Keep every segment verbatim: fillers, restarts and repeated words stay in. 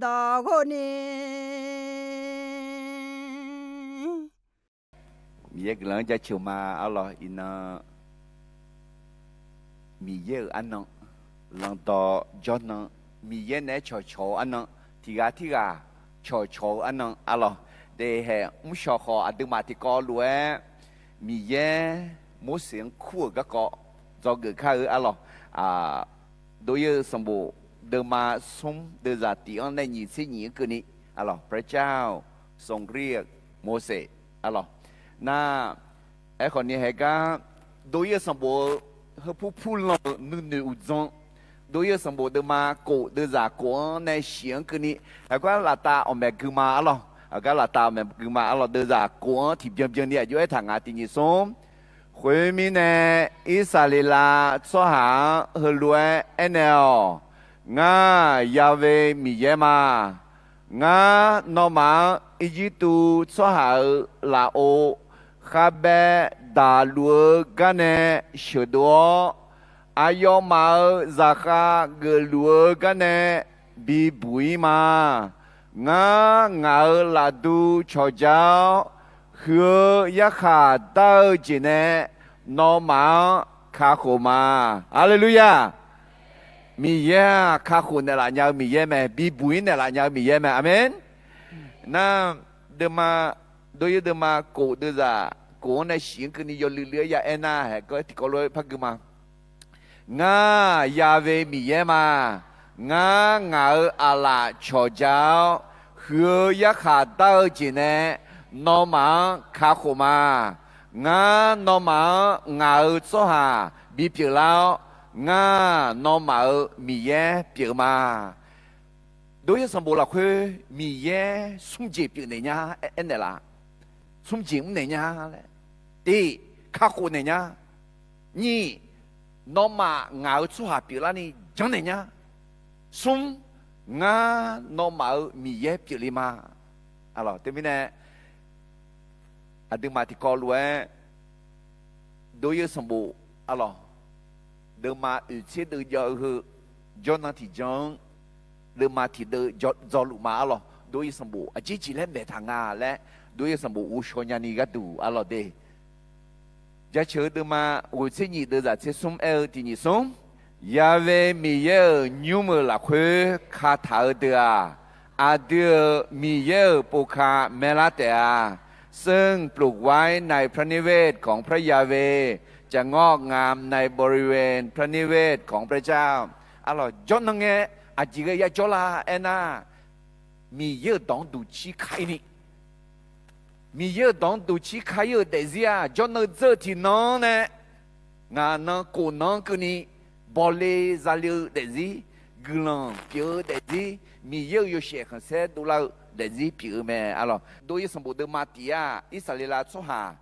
dawq ghov ni. Miqyaer guiqlanq-anr jaceuq ma arlawq. Iqnan Miqyaer-euq arnan, lanqdawq jawrnan, Miqyaer naeq-aer cawqcawq-eu arnan, tiqghaq tirghaq cawqcawq-eu arnan arlawq. Deqhaeq mrshawq khawf aqduimaf tiqkawv lof-aer Miqyaer Morseq-anr kur-euq garkawv dzawgeuf kar-eu arlawq. Dov-ir-eu sanqbof deuvma smr deuvzaq tiq-anr nae nyiq tser nyiq-anr keuvni arlawq, พระเจ้าทรงเรียกโมเสส arlawq. Nar, aerkhawf ni haegar dov-ir-eu sanqbof-eu heupur purlan-euq nuinoeq uqdzan, dov-ir-eu sanqbof deuvma kof deuvzaq kof-anr nae shif-anr keuvni, heugar laftav awqmaeq gui ma arlawq. Heugar laftav awqmaeq gui ma arlawq. Deuvzaq kof-anr tiqbyan byan ni aqjox aertaq nga, tiq nyiq smr. Khoermirnae, Irsaqleqlav tsawrhaq-anr heulof-aer aernaeq-awq, Ngar Ya'we Miqyaer ma. Ngar nawmaf-anr Irjirtuv tsawrhaq-euq lafov kharbaev daqluf-eu garnae sheuqdov-awr, aqyawfmaf-euq zaqkhav geufluf-eu garnae bibuq-ir ma. Ngar ngaq-euq lafdu cawqja-awr, huiq-eu yarkhaq dar-eu jeq nae nawmaf-anr kakhof ma. Haleluya! Miqyaer-aq, kakhof naeqlaf nya-eu Miqyaer mae. Bibuq-ir naeqlaf nya-eu Miqyaer mae. Aqmeq. Nar, deuvma, dov-ir deuvma kof deuvzaq kof-anr nae shif-anr keuvni yawluiv luiv-aer ya aernar, haeq gawr tiqkawv lof-aer par gui ma. Ngar Ya'we Miqyaer ma. Ngar ngaq-euq aqlaf cawqja-awr, huiq-eu yarkhaq dar-eu jeq nae nawmaf-anr kakhof ma. Ngar nawmaf-anr ngaq-euq tsawrhaq bipyeuf lar-awr, ngar nawmaf-euq Miqyaer pyeuf ma. Dov-ir sanqbof lafkhoer Miqyaer smr jeq pyeuf naeq nya aernaeq laf. Smr jeq mr naeq nya laer. Tiq, kakhof naeq nya. Nyiq, nawmaf ngaq-euq tsawrhaq pyeuflarni janrnaeq nya. Smr, ngar nawmaf-euq Miqyaer pyeufle ma. Arlawq, teumirnae aqduimaf tiqkawv lof-aer dov-ir-eu sanqbof arlawq, deuvma oeq tser deuv jav-eu heu jawrnan tiqjan-anr deuvma tiqdeuv dzawluf ma arlawq. Dov-ir sanqbof aqjeq jeq laer maeqtaq nga laer, dov-ir sanqbof ghovshaw nyani gharduq arlawq de. Jaceuq-eu deuvma ghoeq tser nyiq deuvzaq tser smr aer-eu tiq nyiq smr. Ya'we Miqyaer-euq nymr-euq lafkhoer kataq-eu deuq-aq, aqdui-euq Miqyaer-euq povka maerlar taef-a. ซึ่งปลูกไว้ในพระนิเวศของพระยาเวห์ จะงอกงามในบริเวณพระนิเวศของพระเจ้า Arlawq, jawrnan ngae aqjeq ghae ya jawrlar aernar, Miqyaer-euq dawq-anr duqcir ka-ir ni, Miqyaer-euq dawq-anr duqcir ka-ir-euq daefzir-aq, jawrnan dzeur-eu tiqnan-anr nae ngaq nan kof nan-anr keuvni bawle zale-eu daefzir, guiqlanq pyeuf-eu daefzir, Miqyaer-euq yawshaef khanqsaer dovlar-eu daefzir pyeuf-eu mae arlawq. Dov-ir sanqbof deuvma tiq-aq, Irsaqleqlav tsawrhaq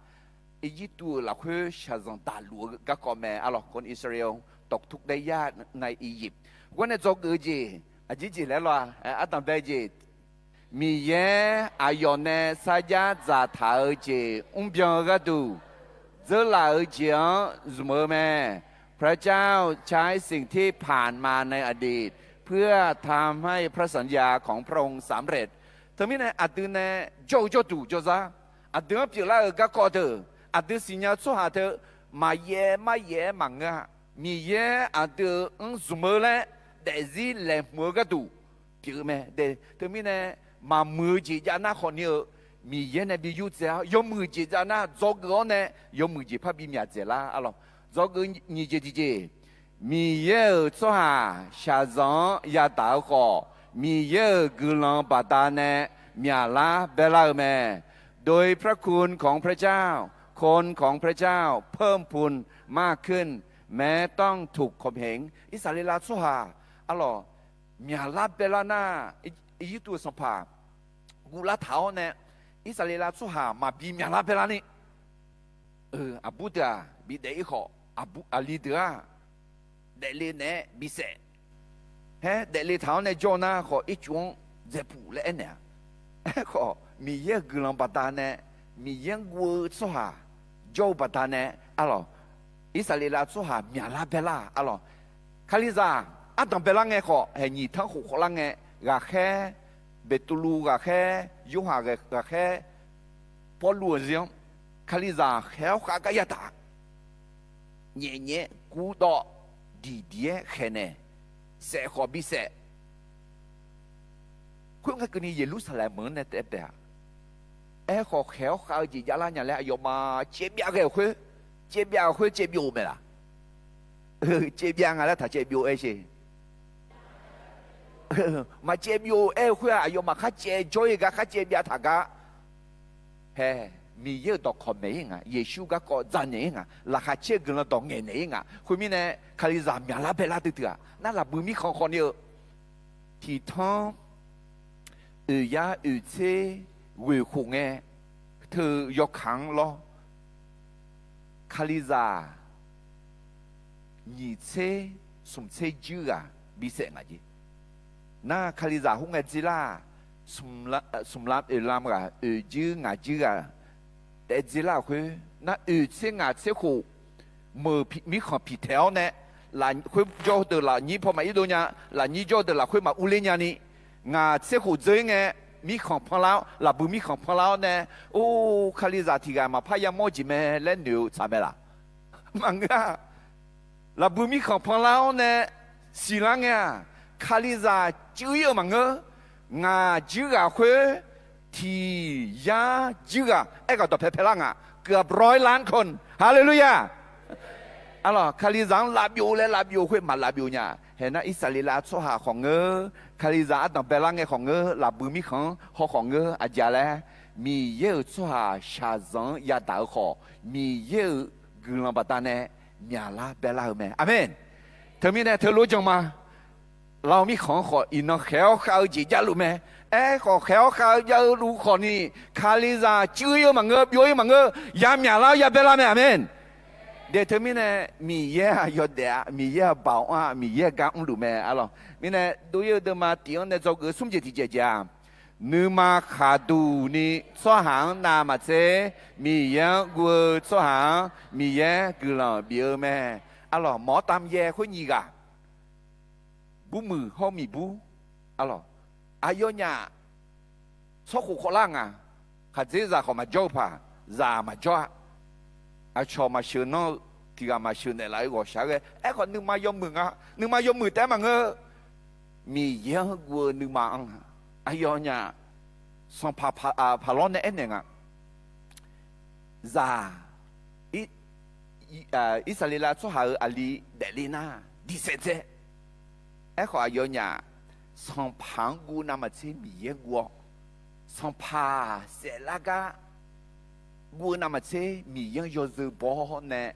Irjirtuv-euq lafkhoer shaqzanq daqluf-eu garkawv mae arlawq. คนอิสราเอล ตกทุกข์ได้ยากในอียิปต์ gharnae dzawgeuf-eu jeq aqjeq jeq laer lawq-a, ardanq bae jeq Miqyaer aqyawf nae sarjax dzaqtaq-eu jeq mrbyan-eu gharduq, dzeurlaf-eu jeq-anr zmq-eu mae. พระเจ้าใช้สิ่งที่ผ่านมาในอดีต เพื่อทำให้พระสัญญาของพระองค์สำเร็จ Teumirnae aqdui nae jawr-eu jawrduq jawrzar, aqdui-anr pyeuflar-euq garkawv deuq, aqdui siqnya-eu tsawrhaq teu maqyaef maryaef-aer maqngeur-a. Miqyaer aqdui-euq mr zmq-eu laer daefzir laeqhmq-eu gharduq pyeuf-eu mae. Teumirnae maqmuiq-eu jeq jav nar khawfni-eu, Miqyaer nae bi yurdzae-awr, yawmuiq jeq jav nar dzawgeuf-awr nae yawmuiq jeq par bi myaq dzaeqlar arlawq. Dzawgeuf nyiq jeq tiq jeq, Miqyaer-euq tsawrhaq shaqzanq-anr yadaq-eu khawf, Miqyaer-euq guiqlanq baqdanae myaqlar baelar-eu mae. โดยพระคุณของพระเจ้า คนของพระเจ้าเพิ่มพูนมากขึ้น แม้ต้องถูกข่มเหง Irsaqleqlav tsawrhaq arlawq, myaqlar baelar nar, Irjirtuv-euq sanqpaq guvlar taq-awr nae, Irsaqleqlav tsawrhaq maqbi myaqlar baelar ni, aqbur deuq-aq bidaef-ir khawf, aqli deuq-aq daefle naeq-aer bisaef. Haer daefle taq-awr nae jawr-eu nar khawf, ircuf-anr dzaeqpuq laer aernaeq-a. Aerkhawf, Miqyaer-euq guiqlanq baqdanae, Miqyaer-anr guv-eu tsawrhaq jawr-eu baqdanae arlawq, Irsaqleqlav tsawrhaq myaqlar baelar arlawq. Kalizaq ardanq baelar ngae khawf, haeq nyiq tanr khof khawflar ngae, ghaqkhaer Beqtuvluv ghaqkhaer, Yorhaq ghaqkhaer, Pawrluv-euq zir-anr Kalizaq khaeq-awr khav gar yadaq, nyaef nyaef-aer guvdawv diqdiq-aer khaeqnaeq, saef khawf bisaef. Khoerngae keuvni Yeqlursaqlaeq meuq-anr nae taef-aer bae-aq, aerkhawf khaeq-awr khav-eu jeq javlar nya laer aqyawfmaf caev byav ghae-euq khoer, caev byav-euq khoer caev byov-eu mae laq? Caev byav nga laer taq caev byov-aer sher. Maqcaev byov-aer-eu khoer-aq, aqyawfmaf khar caev jawr-ir gar, khar caev byav taq gar. Hae, Miqyaer-euq dawqkawq maeq-ir nga, Yeqsur garkawv dzaqnaeq-ir nga, laqkhaq caer-eu guiqlanq dawq ngaeqnaeq-ir nga. Khoermirnae, Kalizaq myaqlar baelar duidui-aq, nar lafbui mirkhanq khawfni-eu tiqtanr oeq yar oeq tser ghoeq khof ngae, teu yawkaq-anr lawr, Kalizaq nyiq tser smq tser juir ghaq bisaef ngaq jeq. Nar Kalizaq khoerngae dzerlar-aq, smq lam oeq lam ghaq oeq juir ngaq juir ghaq taef-aer dzerlar-euq khoer, nar oeq tser ngaq tser khof meuq mirkhanq piqtaeq-awr nae, lafkhoer jawr-eu deuq lafnyir paw maqir dov nya, lafnyir jawr-eu deuq lafkhoer maqurler nyani, ngaq tser khof dzeur-ir ngae, mirkhanq panlar-awr, lafbui mirkhanq panlar-awr nae, or, Kalizaq tiq ghaq maqpar yamawr jeq mae laer noeq-eu tsaq mae laq? Maqngeur-a. Lafbui mirkhanq panlar-awr nae siqlar ngae-aq, Kalizaq cuiv-ir-eu maqngeur. Ngaq juir ghaq khoer tiq yar juir ghaq aerghaq dawqpae paelar nga. เกือบร้อยล้านคน Haleluya! Arlawq, Kalizaq-anr lavbyov laer lavbyov khoer maq lavbyov nya. Haeq nar Irsaqleqlav tsawrhaq khawf ngeur, Kalizaq ardanq baelar ngae khawf ngeur, lafbui mirkhanq-anr haw khawf ngeur, aqjeq laer, Miqyaer-euq tsawrhaq shaqzanq-anr yadaq-eu khawf, Miqyaer-euq guiqlanq baqdanae myaqlar baelar-eu mae. Aqmeq. Teumirnae teulof-aer jan ma. Lafov mirkhanq-anr khawf iqnan khaeq-awr khav-eu jeq javluf mae. Aerkhawf khaeq-awr khav-eu javluf khawfni, Kalizaq cuiv-ir-eu maqngeur, byov-ir maqngeur, yamyaq lar-awr yabae lar mae. Aqmeq. Daeq teumirnae, Miqyaer-aq yawdaef-a, Miqyaer-aq baoq anr-a, Miqyaer gar mrluf mae. Arlawq, mirnae dov-ir-eu deuvma tiq-anr nae dzawgeuf-eu smr jeq tiqjeq jeq-aq, nuima khaqduq ni tsawrhaq-anr navmaqtser Miqyaer-anr guv-eu tsawrhaq-anr Miqyaer guiqlanq bif-eu mae. Arlawq, mawq-awr tamyae khoer nyiq ghaq, burmuiq hawr miqbur. Arlawq, aqyawfnyaf tsawrkhof khawvlar nga. Khaqdzerzaq khawf maqjawr-eu paq, zaq maqjawr-a. Aqcawq maqsheuq nanr-eu, tiq ghaq maqsheuq naeqlaf-eu ghawqshaq-aer ghae. Aerkhawf nuima yawmuiq nga, nuima yawmuiq taef-aer maqngeur. Miqyaer-anr guv-eu nuima anr-a. Aqyawfnyaf sanqpaq paq, paqlawr nae aernaeq nga. Zaq, Irsaqleqlav tsawrhaq-euq aqli daefle nar diqsaef dzae. Aerkhawf aqyawfnyaf sanqpaq-anr guv navmaqtser Miqyaer-anr guv-awr, sanqpaq saeflar gar guv-eu navmaqtser Miqyaer-anr yawzeu baw-awr nae,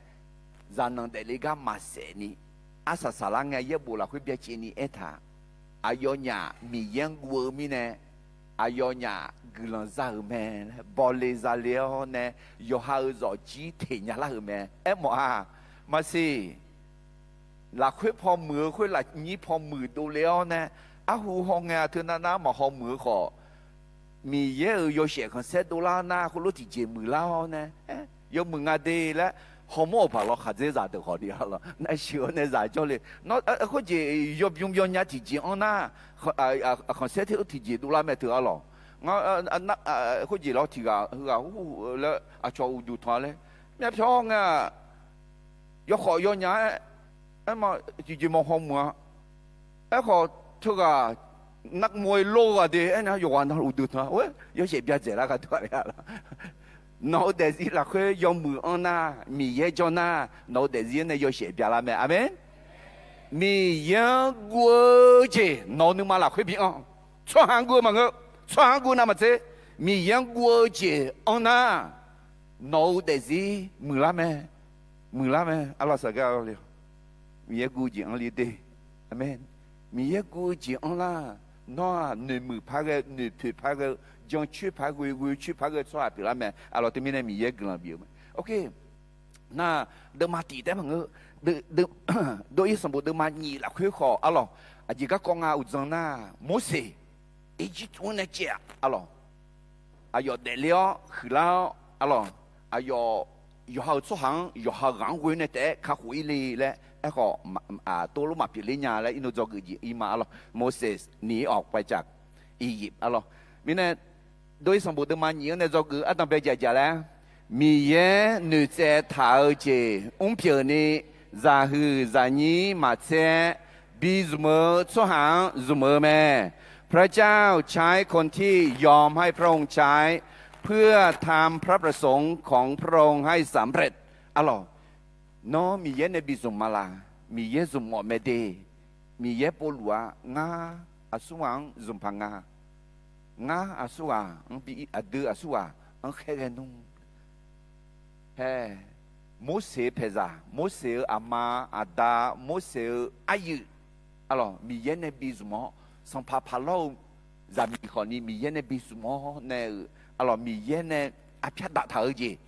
zaqnanq daefle gar maqsaef ni, arsaq saqlar ngae yaerbof lafkhoer byacaevni aertaq, aqyawfnyaf Miqyaer-anr guv-eu mirnae, aqyawfnyaf guiqlanq za-euq mae laer bawle zale-awr nae, yawqha-euq zawqjir teq nya lar-euq mae. Aermawf-a, maqsiq. Lafkhoer paw muiq-eu khoer lafnyir paw muiq dovle-awr nae, arhu hawngae-a teunav nar maqhaw muiq-eu khawf, Miqyaer-euq yawshaef khanqsaer dovlar nar khoerlof tiqjeq muiqlar-awr nae, yawmuiq nga de laer hawmawr-euq paq lawr khaqdzerzaq deuq khawf ni arlawq, nar sheuq-awr nae zaq jawrle. Nawr khoerjeq yawbymr yawnya tiqjeq anr nar, khanqsaer ter-eu tiqjeq dovlar mae teu arlawq. Khoerjeq lawr tiq ghaq heughaq hur laer aqcawq uqduq tanq-a laer, myavpyawr ngae-aq, yawkhawf yawnya-aer, aerma tiqjeq mawq haw muiq-a. Aerkhawf teughaq narmov-aer lor-eu ghaq de aernar yawqghaq na uqduq tanq-a, yawshaef bya dzaeqlar gharduq-a laer arlawq. Nawq-eu daefzir lafkhoer yawmuiq anr nar, Miqyaer jawr nar, nawq-eu daefzir-anr nae yawshaef byalar mae. Aqmeq. Miqyaer-anr guv-eu jeq nawq-eu nuima lafkhoer bi anr. Tsawrhaq-anr guv-eu maqngeur. Tsawrhaq-anr guv navmaqtser, Miqyaer-anr guv-eu jeq anr nar, nawq-eu daefzir muiqlar mae. Muiqlar mae. Arlawq saqgar le, Miqyaer guv-eu jeq anr le de. Aqmeq. Miqyaer guv-eu jeq anr lar, nawr-aq noeqmuiq par ghae-eu, noeqpoeq par ghae-eu, jancoer par ghae-eu, ghoecoer par ghae-eu tsawrhaq pyeuflar mae. Arlawq teumirnae Miqyaer guiqlanq bif-eu mae. Nar deuvma tiq taef-aer maqngeur. Dov-ir sanqbof deuvma nyiq lafkhoer khawf arlawq, aqjeq garkawv nga uqdzan nar, Morseq Irjirtuv-anr nae caev-aq arlawq, aqyawf daefle-awr huiqlar-awr arlawq, aqyawf yawqha-euq tsawrhaq-anr yawqha ghaq-anr ghoe nae taef-aer kakhof-ir le laer aerkhawf, tov lof maqpyeuf ler nya laer iqnan dzawgeuf jeq ir ma arlawq. Morseq ni-ir awq paecav Iqyif arlawr. Mirnae, dov-ir sanqbof deuvma nyiq-anr nae dzawgeuf ardanqbae jaqjaq laer, Miqyaer noeqtsaev taq-eu jeq mrpyeuf ni, zaqhuiq zaqnyir maqtser-aer bi zmq-eu tsawrhaq-anr zmq-eu mae. พระเจ้าใช้คนที่ยอมให้พระองค์ใช้ เพื่อทำพระประสงค์ของพระองค์ให้สำเร็จ arlawr. Nawr Miqyaer nae bi zmq ma laq? Miqyaer zmq mawf mae de. Miqyaer povluf-a, ngar aqsurghaq-anr zmq paq nga. Ngar aqsurghaq-anr bi, aqdui aqsurghaq-anr khaerghae nmr. Hae, Morseq paeqzaq, Morseq-euq aqma aqda, Morseq-euq aryuif, arlawr, Miqyaer nae bi zmq-awr, sanqpaq paqlawr-eu zaqmiq khawfni Miqyaer nae bi zmq-awr nae-euq, arlawr, Miqyaer nae arpyar daftaq-eu jeq,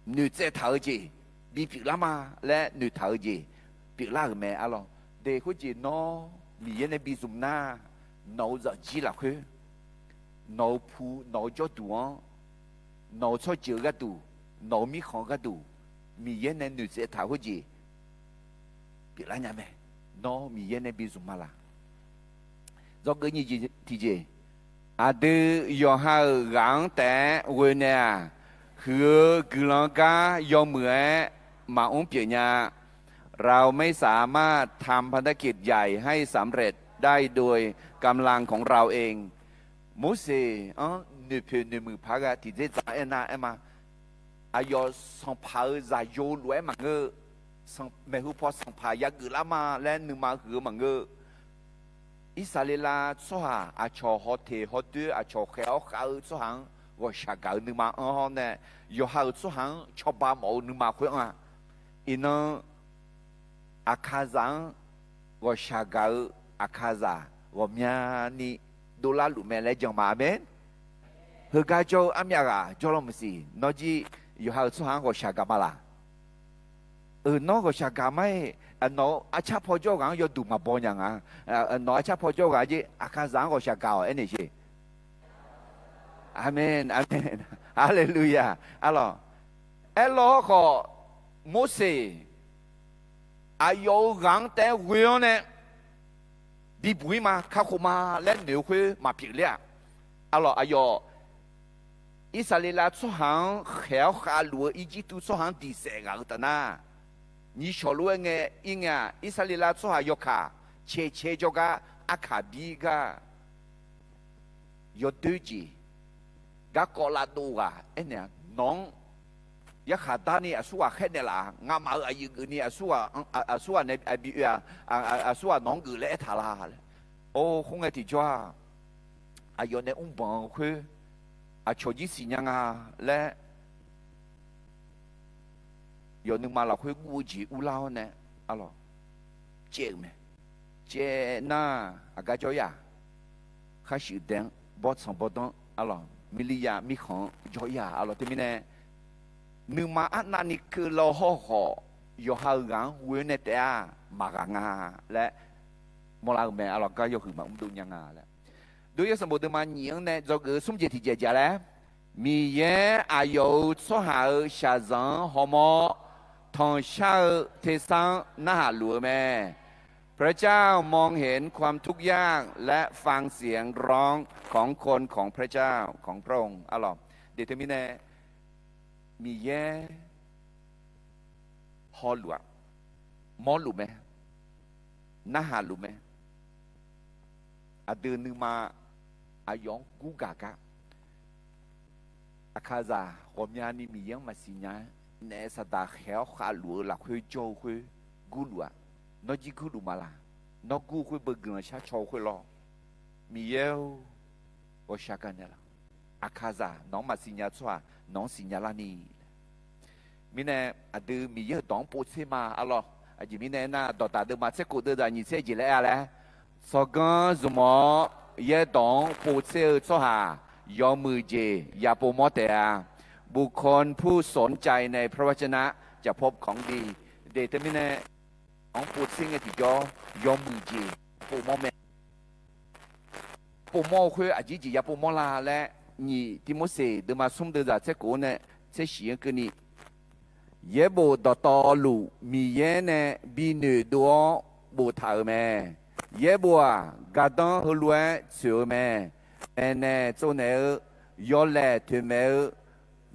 noeqtsaev taq-eu jeq bipyeuf lar ma laer noeqtaq-eu jeq pyeuflar-euq mae, arlawr. De khoerjeq nawr Miqyaer nae bi zmq nar, nawq-euq zanqjir lafkhoer, nawq-euq pu, nawq-euq jawrduq-anr, nawq-euq tsawrjeuq gharduq, nawq-euq mirkhanq gharduq, Miqyaer nae noeqtsaev taq khoerjeq pyeuflar nya mae. Nawr Miqyaer nae bi zmq ma laq? Dzawgeuf nyiq jeq tiqjeq, aqdui yawqha-euq ghaq-anr taef-aer ghoe naeq-aq, huiq-eu guiqlanq gar yawmuiq-aer maqmr pyeuf nya. เราไม่สามารถทำภารกิจใหญ่ให้สำเร็จได้โดยกำลังของเราเอง Morseq-anr noeqpoeq noeqmuiq paq-aer ghae tiqdzerdzaq aernar aer ma. Aqyawf sanqpaq-euq zaqyo lof-aer maqngeur-eu, maeqhu paw sanqpaq yageuf lar ma laer nuima huiq-eu maqngeur-eu, Irsaqleqlav tsawrhaq aqcawq hawteq hawdoer aqcawq khaeq-awr khav-eu tsawrhaq-anr ghawqshaq gaq-eu nuima anr-awr nae, yawqha-euq tsawrhaq-anr cawba mawf-eu nuima khoer anr-a. Iqnan, Aqkaqzaq-anr ghawqshaq gaq-eu Aqkaqzaq ghawqmyani dovlar luf mae laer jan ma. Aqmeq. Heugar jawr-eu armyav ghaq jawrlawr maqsiq. Nawr jir yawqha-euq tsawrhaq-anr ghawqshaq gaq ma laq? Euq, nawr ghawqshaq gaq ma-iq, nawq-eu arcar paw jawr ghaq-anr yawduq maqbaw nya nga. Nawq arcar paw jawr ghaq jir Aqkaqzaq-anr ghawqshaq gaq-awq aernaeq sher. Aqmeq, aqmeq, haleluya. Arlawr, aerlawr khawf, Morseq aqyawf-euq ghaq-anr taef-aer ghoe-awr nae bibuq-ir ma, kakhof ma laer noeq-eu khoer maqpyeuf ler-aq. Arlawr, aqyawf Irsaqleqlav tsawrhaq-anr khaeq-awr khavluf-eu Irjirtuv tsawrhaq-anr diq saef ghaq-eu taf nar, nyiq shawq lof-aer ngae ir ngae-aq, Irsaqleqlav tsawrhaq yawkaq cae cae jawrgar arkaq bir gar yawdoer jeq garkawv lavdov ghaq aernaeq-a. Nawq-anr yarkhaq darni aqsurghaq khaer naeqlaf-a? Ngamaf-euq aqyuif geufni aqsurghaq nae bi oe-a? Aqsurghaq nawq-anr geuf laer aertaq la laer. Or, khoerngae tiqjawr-aq, aqyawf nae mrbanq-eu khoer aqcawq jir siqnya nga laer yawf nuima lafkhoer guv-eu jeq urlar-awr nae, arlawr, caev-euq mae. Caev nar, aqgar jawr-ir-aq, khar shuif dae-anr bawrtsanq bawrdanr, arlawr, mirliryav mirkhanq-anr jawr-ir-aq, arlawr, teumirnae nuima arnavni keuvlar hawrkhawf, yawqha-euq ghaq-anr ghoe-awr nae taef-a maqghaq nga laer mawrlar-eu mae, arlawr, gar yawhuiq maqmr dov nya nga laer. Dov-ir sanqbof deuvma nyiq-anr nae dzawgeuf-eu smr jeq tiqjeq jaq laer, Miqyaer aqyawf-euq tsawrhaq-euq shaqzanq-anr hawmawr tanqshar-eu tersar-anr narhaq luf-eu mae. พระเจ้ามองเห็นความทุกข์ยากและฟังเสียงร้องของคนของพระเจ้า ของพระองค์ arlawr. De teumirnae Miqyaer hawluf-aq, mawrluf mae, narhaq luf mae. Aqdui nuima aqyawf-anr gurgaq gar, Aqkaqzaq ghawqmyani Miqyaer-anr maqsiq nya-aer naef saqdaq khaeq-awr khavluf-eu lafkhoer jawr-eu khoer gurluf-aq, nawr jir gurluf ma laq? Nawr gur-eu khoer beu guiqlanq shar caw-eu khoer lawr. Miqyaer-or, ghawqshaq gaq naeqlaf. Aqkaqzaq nawq-anr maqsiq nya-eu tsawrhaq nawq-anr siqnya larni. Mirnae aqdui Miqyaer-euq dawq-anr povtser ma, arlawr. Aqjeq mirnae aernar, dawqdaq deuvma tser khof deuv zaq nyiq tser jeq laer aer-a laer, tsawrganr zmq-awr yaerdawq-anr povtser-eu tsawrhaq yawmuiq jeq ya povmawr taef-a. บุคคลผู้สนใจในพระวจนะจะพบของดี De teumirnae, dawq-anr povtser ngae tiqjawr yawmuiq jeq povmawr mae. Povmawr-eu khoer aqjeq jeq ya povmawr la laer, nyiq Tivmorseq deuvma smr deuv zaq tser khof-anr nae tser shif-anr keuvni, yaerbof dawqtawvluf Miqyaer nae bi noeqdov-awr boftaq-euq mae. Yaerbof-aq, gardanr heulof-aer tsoeq-eu mae. maeqnaeq tsovnaeq-eu, yawlaeq toeqmaeq-eu,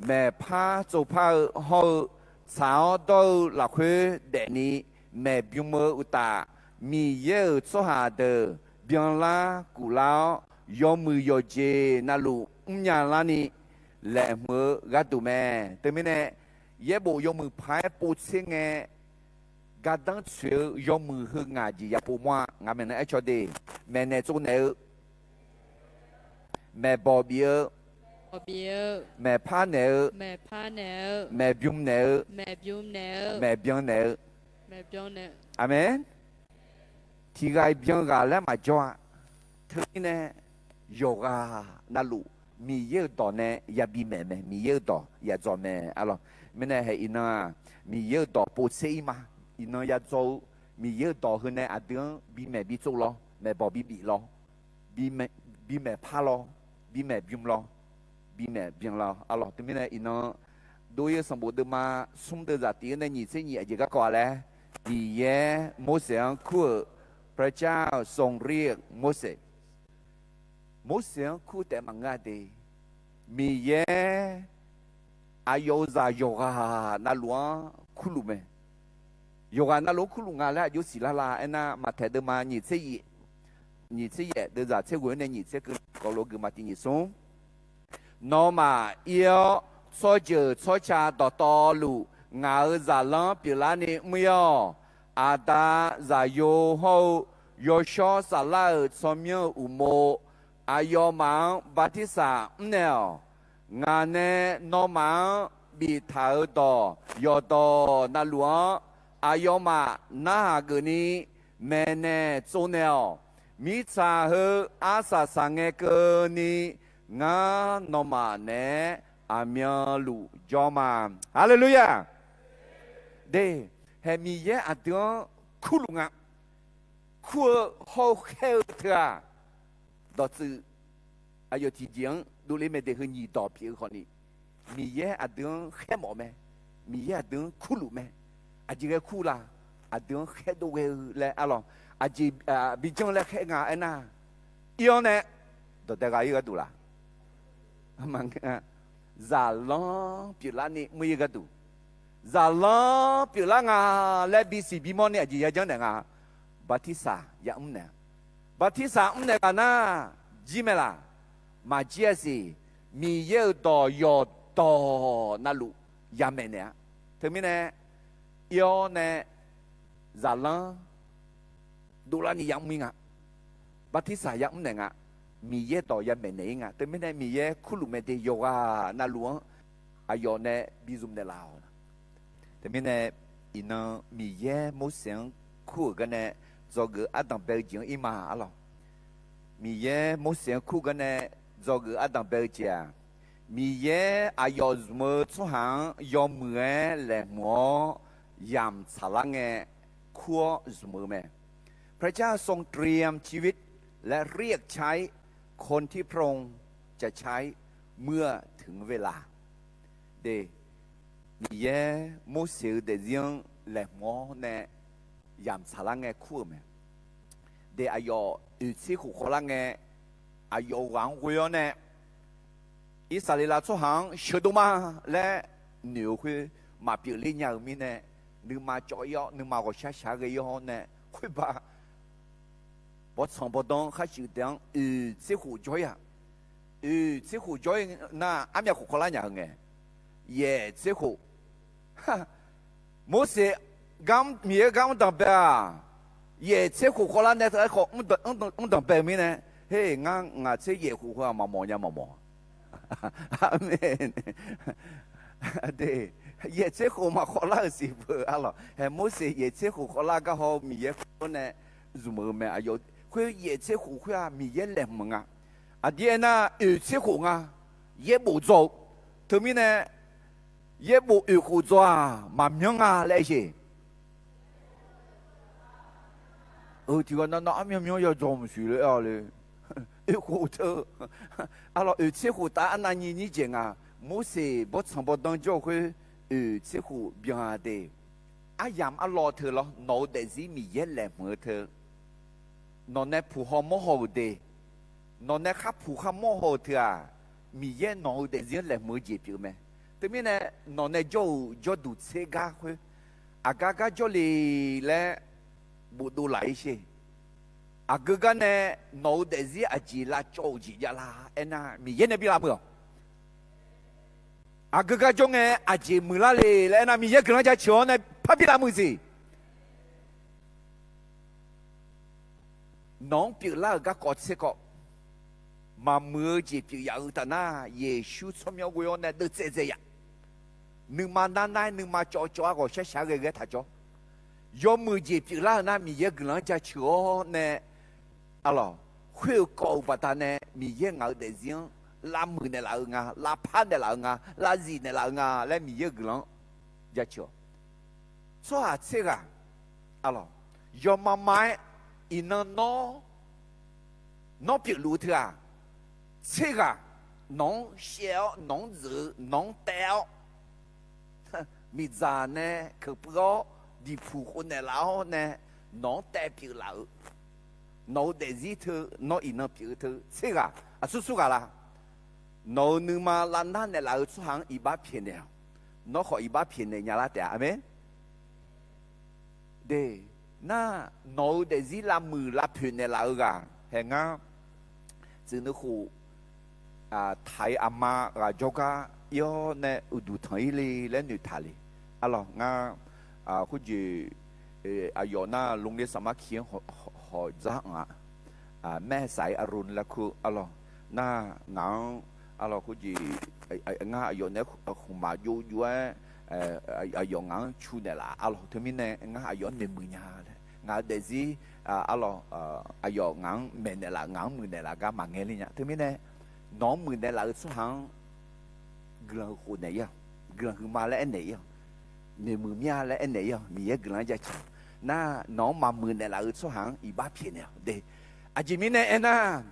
maeqpar tsovpar-eu hawr-eu, tsaq-awr dawr-eu lafkhoer daefni maeqbym-eu uqtaf, Miqyaer-euq tsawrhaq deuq byanlar guflar-awr, yawmuiq yawqjeq navluf mrnya larni laeqhmq-eu gharduq mae. Teumirnae, yaerbof yawmuiq paq-aer povtser ngae, gardanr tsoeq-eu yawmuiq heu ngaq jeq ya povmawr-a. Ngaq maeqnan aercaw de, maeqnaeq tsovnaeq-eu, maeqbawq bif-eu, maeqpar naeq-eu, maeqbym naeq-eu, maeqbyan naeq-eu. Aqmeq. Tiqghaq-iq byan ghaq laer maqjawr-a. Teumirnae yawqghaq navluf Miqyaer-euq dawq nae yabi maeq mae, Miqyaer-euq dawq ya dzaw mae. Arlawq, mirnae hae iqnan-aq, Miqyaer-euq dawq povtser-ir ma. Iqnan ya dzaw-eu Miqyaer-euq dawq heu nae aqdui-anr bimaeq bitsov lawr, maeqbawq bibif lawr, bimaeq par lawr, bimaeq bym lawr, bimaeq byan lawr. Arlawq, teumirnae iqnan dov-ir-eu sanqbof deuvma smr deuvzaq tif-eu nae nyiq tser nyiq aqjeq garkawv-a laer, Miqyaer Morseq-anr kur-euq, พระเจ้าทรงเรียกโมเสส Morseq-anr kur taef maqngeur-a de. Miqyaer aqyawf-euq zaq yawqghaq navluf-anr kurluf mae. Yawqghaq navluf-anr kurluf nga laer aqjox siqlar la aernar, Maqtaeq deuvma nyiq tser yaef, nyiq tser yaef deuvzaq tser ghoe-awr nae nyiq tser keuv kawv lof-aer guiqma tiq nyiq smr. Nawmaf ir-awr, tsawrjeuq tsawrca dawqtawvluf ngaq-euq zaqlanr pyeuflarni mr-ir-awq. Aqda, Zaqyo hawr-eu Yawshawr Saflar-euq tsawrmyanr-euq uqmov aqyawfmaf-anr bartirsaq mrnaeq-awq. Ngaq nae nawmaf-anr biftaq-euq dawq yawqdawq navluf-anr aqyawfmaf narhaq geufni maeqnaeq tsovnaeq-awq. Mirtsaq heu arsaq saqngae keuvni ngar nawmaf naeq-aer aqmyanluf jawr ma. Haleluya! De, hae Miqyaer aqdui-anr kurluf nga. Kur-eu hawr-eu khaer-eu teu-aq, dawqtsuif aqyawf tiqjeq-anr dovle mae de heu nyiq dawq pyeuf-eu khawfni, Miqyaer aqdui-anr khaermawf mae, Miqyaer aqdui-anr kurluf mae. Aqjeq ghae kur la? Aqdui-anr khaerdov ghae-eu laer arlawq, aqjeq bijanr laer khaer nga aernar, ir-awr nae dawqdae gha-ir gharduq la? Zaqlanr pyeuflarni mr-ir gharduq, zaqlanr pyeuflar nga laer bisiq bimawr ni aqjeq yajanr naeq nga, bartirsaq yamr naeq-a. Bartirsaq mrnaeq ghaq nar, jir mae laq? Maqjir-a siq. Miqyaer-euq dawq yawqdawq navluf yamaeq naeq-a. Teumirnae, ir-awr nae zaqlanr dovlarni yamr-ir nga. Bartirsaq yamr naeq nga. Miqyaer dawq yamaeq naeq-ir nga. Teumirnae Miqyaer kurluf mae de yawqghaq navluf-anr aqyawf nae bizmq naeqlaf-awq. Teumirnae iqnan Miqyaer Morseq-anr kur-euq garnae dzawgeuf ardanq bae-eu jeq-anr ir ma arlawq. Miqyaer Morseq-anr kur garnae dzawgeuf ardanq bae-eu jeq-aq, Miqyaer aqyawf zmq-eu tsawrhaq-anr yawmuiq-aer laeqhmq-awr yamq tsaqlar ngae kur-awr zmq-eu mae. พระเจ้าทรงเตรียมชีวิตและเรียกใช้คนที่พระองค์ จะใช้เมื่อถึงเวลา De, Miqyaer Morseq-eu daefzir-anr laeqhmq-awr nae yamq tsaqlar ngae kur-euq mae. De, aqyawf oeq tser khof khawvlar ngae, aqyawf-euq ghaq-anr ghoe-awr nae, Irsaqleqlav tsawrhaq-anr sheuqdov ma laer noeq-eu khoer maqpyeuf ler nya-eu mirnae, nuima cawv-ir-awr nuima ghawqshaq shaq ghae-ir-awr nae khoerba bawrtsanq bawrdanr khar shuif daef-anr oeq tser khof jawr-ir-aq, oeq tser khof jawr-ir nar armyav khof khawvlar nya-eu ngae, yaef tser khof. Morseq gar, Miqyaer gar mr danqbae-a, yaef tser khof khawvlar nae teu-aer khawf mr danqbae-eu mirnae, her, ngar ngaq tser yaef khof khoer-aq maqmawf nya maqmawf. Aqmeq. De, yaef tser khof maqkhawvlar-euq siq beu arlawq. Hae Morseq yaef tser khof khawvlar gar haw-eu Miqyaer khoer nae zmq-eu mae aqyawf. Khoer yaef tser khof khoer-aq Miqyaer laeqhmq nga. Aqdir aernar oeq tser khof nga. Yaerbof dzaw-eu. Teumirnae yaerbof oeq khof dzaw-aq maqmyanr nga laer jeq. Tiqghaq nav nav armyanr myanr ya dzaw maqsiq le-a le. Oeq khof teu, arlawq oeq tser khof tav arnav nyiq nyir jeq nga. Morseq bawrtsanq bawrdanr jawr-eu khoer oeq tser khof byan-a de. Aryamq arlawr teu lawr, nawq-eu daefzir Miqyaer laeqhmq-eu teu, nawq nae puq haw mawr haw-euq de. Nawq nae khar puq khar mawr haw-euq teu-aq, Miqyaer nawq-eu daefzir-anr laeqhmq-eu jeq pyeuf-eu mae. Teumirnae, nawq nae jawr-euq jawrduq tser gar khoer, aqgar gar jawr le laer bofdov laf-ir sher. Aqgeu gar nae nawq-eu daefzir aqjeq lavcawv-euq jeq javlar aernar, Miqyaer nae bi lavmeuq-awq. Aqgeu gar jawr ngae aqjeq muiqlar le laer aernar, Miqyaer guiqlanq jaceuq-awr nae parbi lavmeuq siq. Nawq-anr pyeuflar-euq garkawv tser kawv, maqmuiq-eu jeq pyeuf yaf-eu taf nar, Yeqsur tsawrmyanr ghoe-awr nae deuvtsaev dzae yaf. Nuima nar nar-aer, nuima cawv cawv-aer, ghawqshaq shaq-aer ghae ghae taq jawr. Yawmuiq jeq pyeuflar-euq nar, Miqyaer guiqlanq-anr jaceuq-awr nae, arlawq, khoer-eu kawv-eu baqdanae Miqyaer ngaq-euq daefzir-anr lavmuiq naeqlaf-eu nga, lavpar naeqlaf-eu nga, lavzif naeqlaf-eu nga laer Miqyaer-euq guiqlanq-anr jaceuq-awq. Tsawrhaq tser ghaq, arlawq, yawma ma-aer iqnan nawr, nawr pyeufluf-eu teu-aq, tser ghaq nawq-anr shaev-awr, nawq-anr dzeuq-eu, nawq-anr taev-awr, miqdzaq nae keuqpuiv-awr, diqpuq khov naeqlaf-awr nae nawq-anr taev pyeuflaf-euq, nawq-eu daefzir teu, nawr iqnan pyeuf-eu teu tser ghaq, aqsur sur ghaq la? Nawq-euq nuima lavnar naeqlaf-eu tsawrhaq-anr iqbax pyaeqnaeq-awq. Nawr khawf iqbax pyaeqnaeq nya lar taef-a. Aqmeq. De, nar, nawq-euq daefzir lavmuiq lavpoeq naeqlaf-eu ghaq hae ngar, tsuif nuikhof, taq-ir aqma ghaq jawrgar ir-awr nae uqduq tanq-ir le laer noeqtaq le. Arlawq, ngar khoerjeq aqyawf nar, โรงเรียนสามัคคี-anr hawq dzar anq-a. แม่สายอรุณ laer kur, arlawq, nar, ngaq-anr, arlawq, khoerjeq ngar aqyawf nae khmqmaq jov jov-aer, aqyawf ngaq-anr cu naeqlaf, arlawq, teumirnae ngar aqyawf-anr noeqmuiq nya laer, ngaq-euq daefzir, arlawq, aqyawf ngaq-anr maeqnaeq laf, ngaq-anr muiqnaeq laf gar maqngae le nya. Teumirnae, nawq-anr muiqnaeq laf-eu tsawrhaq-anr guiqlanq huiq khof naeq-ir-awq. Guiqlanq huiqma laer aernaeq-ir-awq. Noeqmuiq mir-a laer aernaeq-ir-awq. Miqyaer guiqlanq-anr jaceuq nar, nawq-anr maqmuiq naeqlaf-eu tsawrhaq-anr iqbax pyaeqnaeq-awq de. Aqjeq mirnae aernar,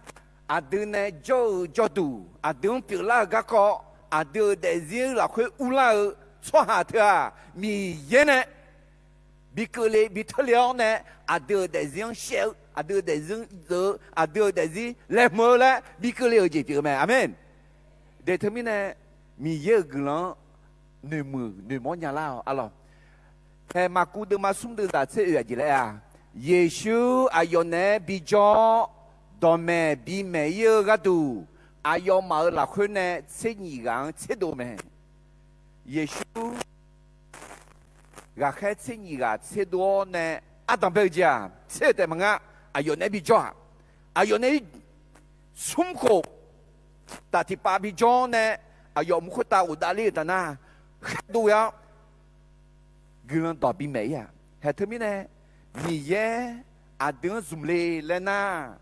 aqdui nae jawr-eu jawrduq, aqdui-anr pyeuflar-eu garkawv, aqdui-euq daefzir lafkhoer urlar-eu tsawrhaq teu-aq, Miqyaer nae bi keuvle bi teurle-awr nae, aqdui-euq daefzir-anr shaev-eu, aqdui-euq daefzir-anr dzeuq-eu, aqdui-euq daefzir laeqhmq-eu laer bi keuvle-euq jeq pyeuf-eu mae. Aqmeq. De teumirnae, Miqyaer-euq guiqlanq-anr noeqmuiq noeqmawr nya lar-awq, arlawq. Haeq maqkuv deuvma smr deuvzaq tser oeq aqjeq laer-a, Yeqsur aqyawf naeq-aer bijawr-awr, dawqmaeq bimaeq-ir-eu gharduq, aqyawfmaf-euq lafkhoer nae tser nyiq ghaq-anr tserdov mae. Yeqsur ghaqkhaer tser nyiq ghaq tserdov-awr nae ardanq bae-eu jeq-aq, tser-eu taef maqngeur. Aqyawf naeq-aer bijawr-aq, aqyawf naeq-aer smr khof taf tiqpav bijawr-awr nae, aqyawf mq khoertav ghofdav ler-euq taf nar, khaerdov ghae-awr guiqlanq dawq bimaeq-ir-aq. Haeq teumirnae, Miqyaer aqdui-anr zmq le laer nar,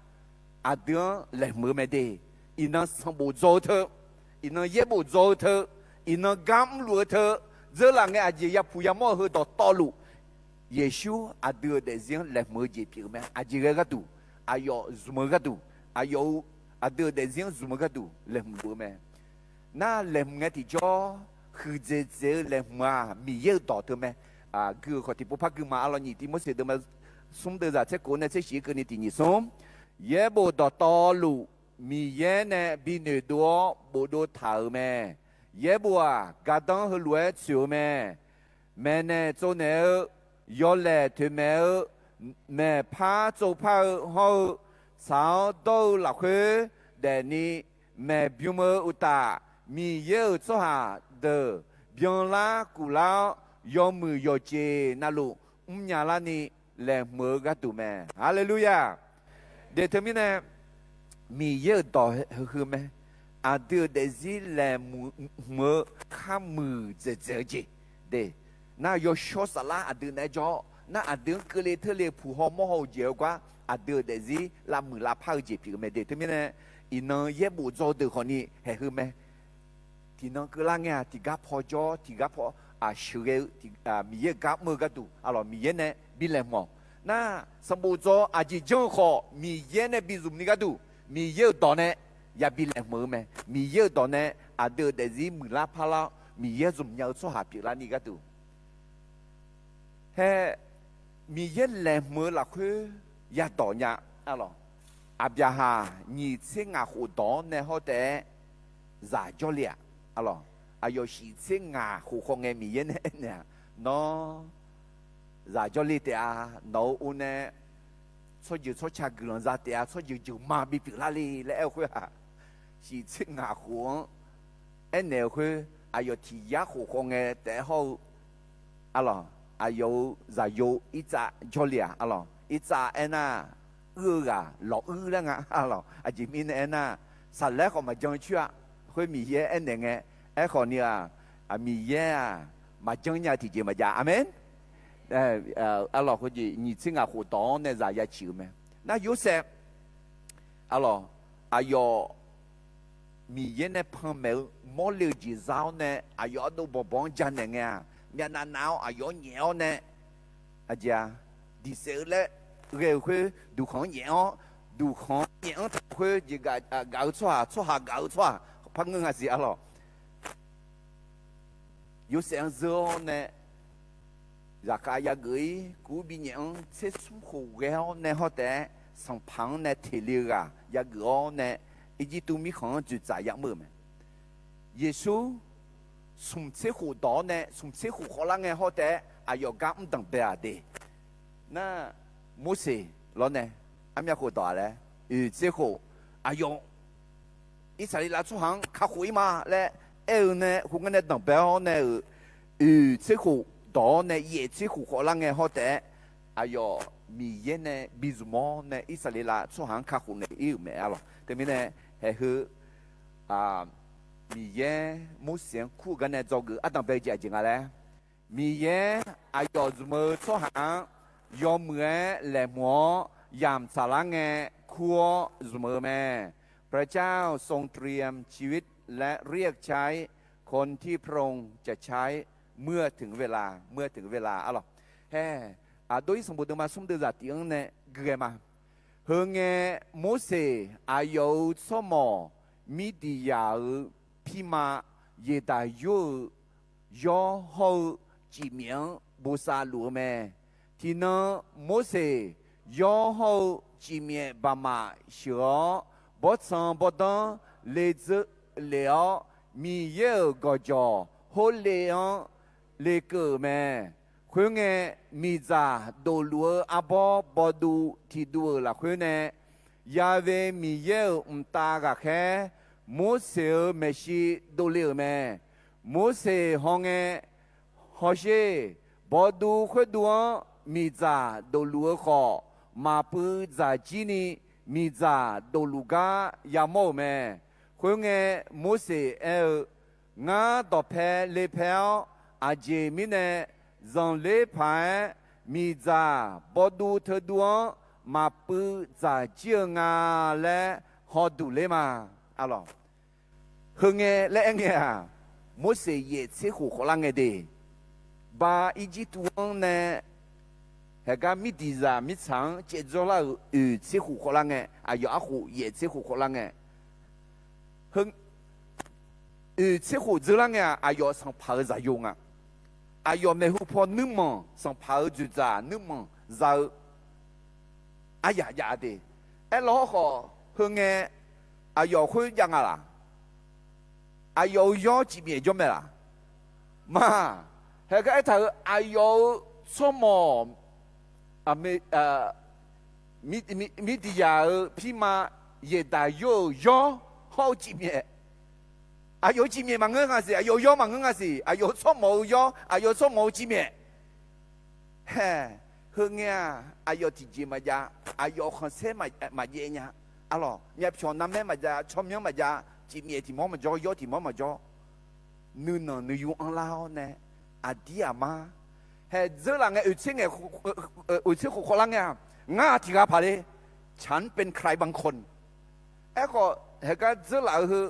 aqdui-anr laeqhmq-eu mae de. Iqnan sanqbof dzaw-eu teu, iqnan yaerbof dzaw-eu teu, iqnan gar mrluf-eu teu, dzeurlaf ngae aqjeq yapuq yamawr-eu heu dawqtawvluf, Yeqsur aqdui-euq daefzir-anr laeqhmq-eu jeq pyeuf-eu mae. Aqjeq ghae gharduq, aqyawf zmq-eu gharduq, aqyawf-euq, aqdui-euq daefzir-anr zmq-eu gharduq laeqhmq luf-eu mae. Nar, laeqhmq ngae tiqjawr, huiqdzaeq dzaeq-eu laeqhmq-aq, Miqyaer-euq dawq teu mae. Guiq-euq khawf tiqpov par guima, arlawq, nyiq Tiqmorseq deuvma smr deuvzaq tser kof nae tser shif keuvni tiq nyiq smr. Yaerbof dawqtawvluf Miqyaer nae bi noeqdov-awr bofdov taq-euq mae. Yaerbof-aq, gardanr heulof-aer tsoeq-eu mae. Maeqnaeq tsovnaeq-eu, yawlaeq toeqmaeq-eu, maeqpar tsovpar-eu hawr-eu, tsaq-awr dawr-eu lafkhoer daefni maeqbym-eu uqtaf, Miqyaer-euq tsawrhaq deuq byanlar kuflar-awr, yawmuiq yawqjeq navluf mrnya larni laeqhmq-eu gharduq mae. Haleluya! De teumirnae, Miqyaer-euq dawq heu mae. Aqdui-euq daefzir laeqhmq-eu kharmuiq dzaeqdzaeq-eu jeq de. Nar, yawshawr saflar aqdui naeq-aer jawr-awr, nar aqdui-anr keuvle teurle puq haw mawr haw-eu jeq-eu gar, aqdui-euq daefzir lavmuiq lavpar-eu jeq pyeuf-eu mae de. Teumirnae, iqnan yaerbof dzaw deuq khawfni haeq heu mae. Tiqnan keuvlar ngae-aq, tiqgar paw jawr-awr, tiqgar paw sheuqghae-eu, Miqyaer-euq gar mr-eu gharduq, arlawq, Miqyaer nae bi laeqhmq-awq. Nar, sanqbof dzaw aqjeq janr-eu khawf, Miqyaer nae bi zmq ni gharduq, Miqyaer-euq dawq nae yabi laeqhmq-eu mae. Miqyaer-euq dawq nae aqdui-euq daefzir muiqlar parlar-awr, Miqyaer zmq nya-eu tsawrhaq pyeuflar ni gharduq, hae, Miqyaer laeqhmq-eu lafkhoer yadawq nya, arlawq. Aqbyaqhaq nyiq tser ngaq khof dawq-awr nae hawr taef-aer zaq jawrle-aq, aqlawq, aqyawf shif tser ngaq khof khawf ngae Miqyaer nae aernaeq-aq, nawr zaq jawrle taef-a. Nawq-euq or nae tsawrjeuq tsawrca guiqlanq za taef-a. Tsawrjeuq jeuqma bipyeuf lar le laer aer-eu khoer-aq, shif tser ngaq khof-anr aernaeq-eu khoer, aqyawf tiq yar khof khawf ngae taef-aer hawr-eu, aqlawq, aqyawf-euq zaqyo Irtsav jawrle-aq, aqlawq, Irtsav aernar, uir-eu ghaq lawq uir laer nga, aqlawq, aqjeq mirnae aernar, saqlaer khawf maqjan coer-a. Khoer Miqyaer aernaeq ngae, aerkhawf ni-aq, Miqyaer-aq, maqjan nya tiqjeq maqjav. Aqmeq. Aqlawq, khoerjeq nyiq tser ngaq khof dawq-awr nae zaq ya ciq-euq mae. Nar Yorsaev, aqlawq, aqyawf Miqyaer nae panmaeq-eu mawrle-eu jeq za-awr nae aqyawf ardov bawqbawq-anr janaeq ngae-aq, myavnav nav-awr aqyawf-anr nyaef-awr nae, aqjeq-a, diqsaef-eu laer ghae-euq khoer duqkhanq-anr nyaef-awr, duqkhanq-anr nyaef-anr taq khoer jeq gaf-eu tsawrhaq, tsawrhaq gaf-eu tsawrhaq par ngeur nga siq, aqlawq. Yorsaev-anr zeur-awr nae, zaqkhav yageuf-ir kuv-anr binyaef-anr tser smr khof ghae-awr nae hawr taef-aer, sanqpaq-anr nae teq le-eu ghaq yageuf-awr nae, Irjirtuv mirkhanq-anr dzoeqtsaf yamr-euq mae. Yeqsur smq tser khof dawq-awr nae smq tser khof khawvlar ngae hawr taef-aer aqyawf gar mr danqbae-aq de. Nar, Morseq lawr nae armyav khof dawq-aq laer, oeq tser khof, aqyawf Irsaqleqlav tsawrhaq-anr kakhof-ir ma laer aer-eu nae khoerngae nae danqbae-awr nae-euq, oeq tser khof dawq-awr nae yaef tser khof khawvlar ngae hawr taef-aer, aqyawf Miqyaer nae bizmq-awr nae Irsaqleqlav tsawrhaq-anr kakhof naeq-ir-euq mae, aqlawq. Teumirnae, haeq heu Miqyaer Morseq-anr kur-eu gar nae dzawgeuf ardanqbae-eu jeq aqjeq nga laer, Miqyaer aqyawf zmq-eu tsawrhaq-anr yawmuiq-aer laeqhmq-awr yamq tsaqlar ngae kur-awr zmq-eu mae. พระเจ้าทรงเตรียมชีวิตและเรียกใช้คนที่พระองค์จะใช้เมื่อถึงเวลา เมื่อถึงเวลา aqlawq. Hae, Aqdov-ir sanqbof deuvma smr deuv zaqtiq-anr nae gui ghae ma. Heungae, Morseq aqyawf-euq tsawrmawq Mirdiqyaq-euq pirma Yeqdaqyor-euq yawr hawr-eu cifmyaef-anr bosav luf-eu mae. Tiqnan Morseq yawr hawr-eu cifmyaef baqmaf sheuq-awr, bawrtsanq bawrdanr le dzeur lef-awr, Miqyaer-euq gawqjawq hawrle-anr lekeuv-euq mae. Khoerngae, miqdzaq dofluf-eu arbawr bawduv tiqduv-euq lafkhoer nae, Ya've Miqyaer-euq mqtav ghaqkhaer Morseq-euq maeqshi dovle-euq mae. Morseq hawngae, hawsher, bawduv khoerduv-anr miqdzaq dofluf-eu khawf, maqpuiv dzaqjir ni miqdzaq dofluf gar yamawr-euq mae. Khoerngae, Morseq aer-eu, Ngar dawqpae le pae-awr, aqjeq mirnae zanqler paq-aer miqdzaq bawduv teuduv-anr maqpuiv dzaqjir-eu nga laer hawduq ler ma. Aqlawq, heungae laer aerngae-aq, Morseq yaef tser khof khawvlar ngae de. Ba Irjirtuv-anr nae haeqgar Mirdiqzaq mirtsaq-anr caevdzawr lar-euq oeq tser khof khawvlar ngae, aqyawf arkhof yaef tser khof khawvlar ngae, oeq tser khof dzeurlar ngae-aq, aqyawf sanqpaq-euq zaqyo nga. Aqyawf maeqhu paw nuirmanq sanqpaq-euq dzoeqdzaq nuirmanq za-eu aryaq jav de. Aerlawr hawrkhawf, heungae aqyawf khoer jav nga laq? Aqyawf-euq yawr cifmyaef jawr mae laq? Ma, haeqgar aertaq-euq aqyawf-euq tsawrmawq, Mirdiqyaq-euq pirma Yeqdaqyor-euq yawr hawr-eu cifmyaef. Aqyawf-euq cifmyaef maqngeur nga siq, aqyawf-euq yawr maqngeur nga siq, aqyawf-euq tsawrmawq-eu yawr, aqyawf-euq tsawrmawq-eu cifmyaef. Hae, heungae-aq, aqyawf tiqjeq maqjav, aqyawf khanqsaer maqjaev nya. Aqlawq, myavpyawq narmaer maqjav, tsawrmyanr maqjav, cifmyaef tiq mawr maqjawr, yawr tiq mawr maqjawr. Nuinanq nuiyu anrlar-awr nae, aqdir aqmar, hae dzeurlaf ngae oeq tser ngae, oeq tser khof khawvlar ngae-aq, ngar tiq ghaq paq le, ฉันเป็นใครบางคน. Aerkhawf, haeqgar dzeurlaf-eu heu,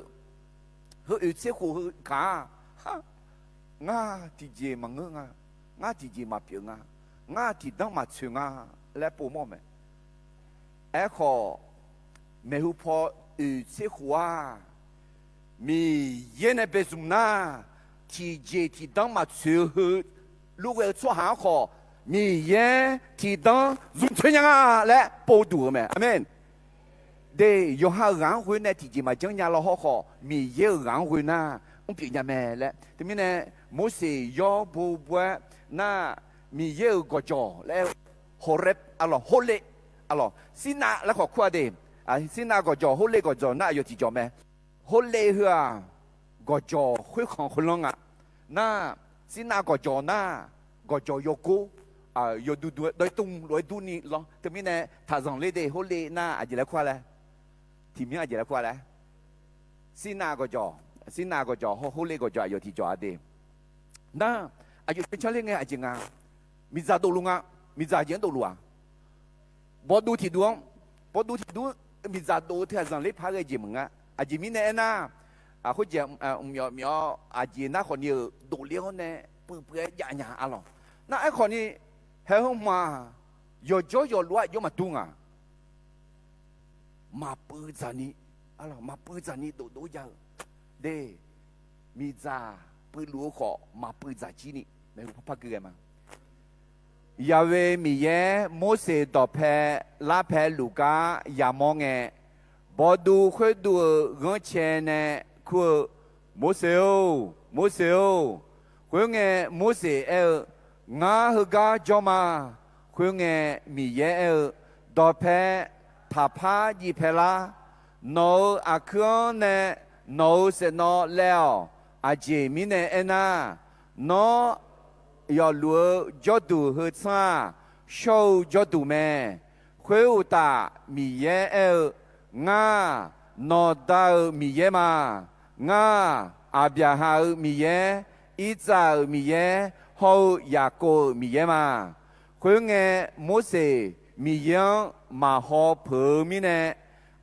heu oeq tser khof heu kaq-a, ngar tiqjeq maqngeur nga, ngar tiqjeq maqpyeuf nga, ngar tiqdanr maqtsoeq nga laer povmawr-eu mae. Aerkhawf, maeqhu paw oeq tser khof-aq, Miqyaer nae bae zmq nar, tiqjeq tiqdanr maqtsoeq-eu heu lurghae-eu tsawrhaq-anr khawf, Miqyaer tiqdanr zmqtsoeq nya nga laer povduq-eu mae. Aqmeq. De, yawqha-euq ghaq-anr ghoe nae tiqjeq maqjanr nya law hawrkhawf, Miqyaer-euq ghaq-anr ghoe nar mrpyeuf nya mae laer. Teumirnae, Morseq yawr bo bo-aer nar, Miqyaer-euq gawqjawq laer-eu Horeb, arlawq, Horeb, arlawq, Sirnav laer khawf kur-a de. Sirnav gawqjawq, Horeb gawqjawq nar aqyawf tiqjawq mae. Horeb heu-aq, gawqjawq khoerkhanq khoerlanr nga. Nar, Sirnav gawqjawq nar, gawqjawq yawgor, yawduq duq-aer dawr-ir tmr lof-aer durni lanr. Teumirnae taqzanq ler de, Horeb nar aqjeq laer kur-a laer, tiqmyanr aqjeq laer kur-a laer, Sirnav gawqjawq, Sirnav gawqjawq, Horeb gawqjawq aqyawf tiqjawq-a de. Nar, aqyawf cancanr ler ngae aqjeq nga, miqdzaq dofluf nga, miqdzaq jeq-anr dofluf-aq. Bawduv tiqduv-anr, bawduv tiqduv, miqdzaq dov-eu teu-aq zanqler paq-aer ghae jeq maqnga. Aqjeq mirnae aernar, khoerjeq mqmyawf myawf-awr aqjeq nar khawfni-euq dovler-awr nae puiv puiv-aer jav nya arlawq. Nar aerkhawfni, haeq heu hmq-aq, yawqjawr yawqlof-aer aqjox maqdur ngaq. Maqpuiv dzaqni, arlawq, maqpuiv dzaqni dovdov ja-eu de. Miqdzaq puivluf-eu khawf maqpuiv dzaq jir ni maeqhu par par gui ghae ma. Yaqve Miqyaer Morseq dawqpae larpae luf gar yamawr ngae, bawduv khoerduv-euq ghanrcae nae kur-eu, Morseq-or, Morseq-or. Khoerngae, Morseq aer-eu, Ngar heugar jawr ma. Khoerngae, Miqyaer aer-eu, Dawqpae taqpar jiv pae lar. Nawq-euq aqkuir-anr nae nawq-euq saeqnawv laev-awq. Aqjeq mirnae aernar, Nawr, yawfluf-eu jawrduq heu tsanr-aq, shawr-eu jawrduq mae. Khoeruqtaf, Miqyaer aer-eu, Ngar, nawqda-euq Miqyaer ma. Ngar, Aqbyaqhaq-euq Miqyaer, Irtsav-euq Miqyaer, hawr-eu Yaqkov-euq Miqyaer ma. Khoerngae, Morseq Miqyaer-anr maqhaw peuq-eu mirnae,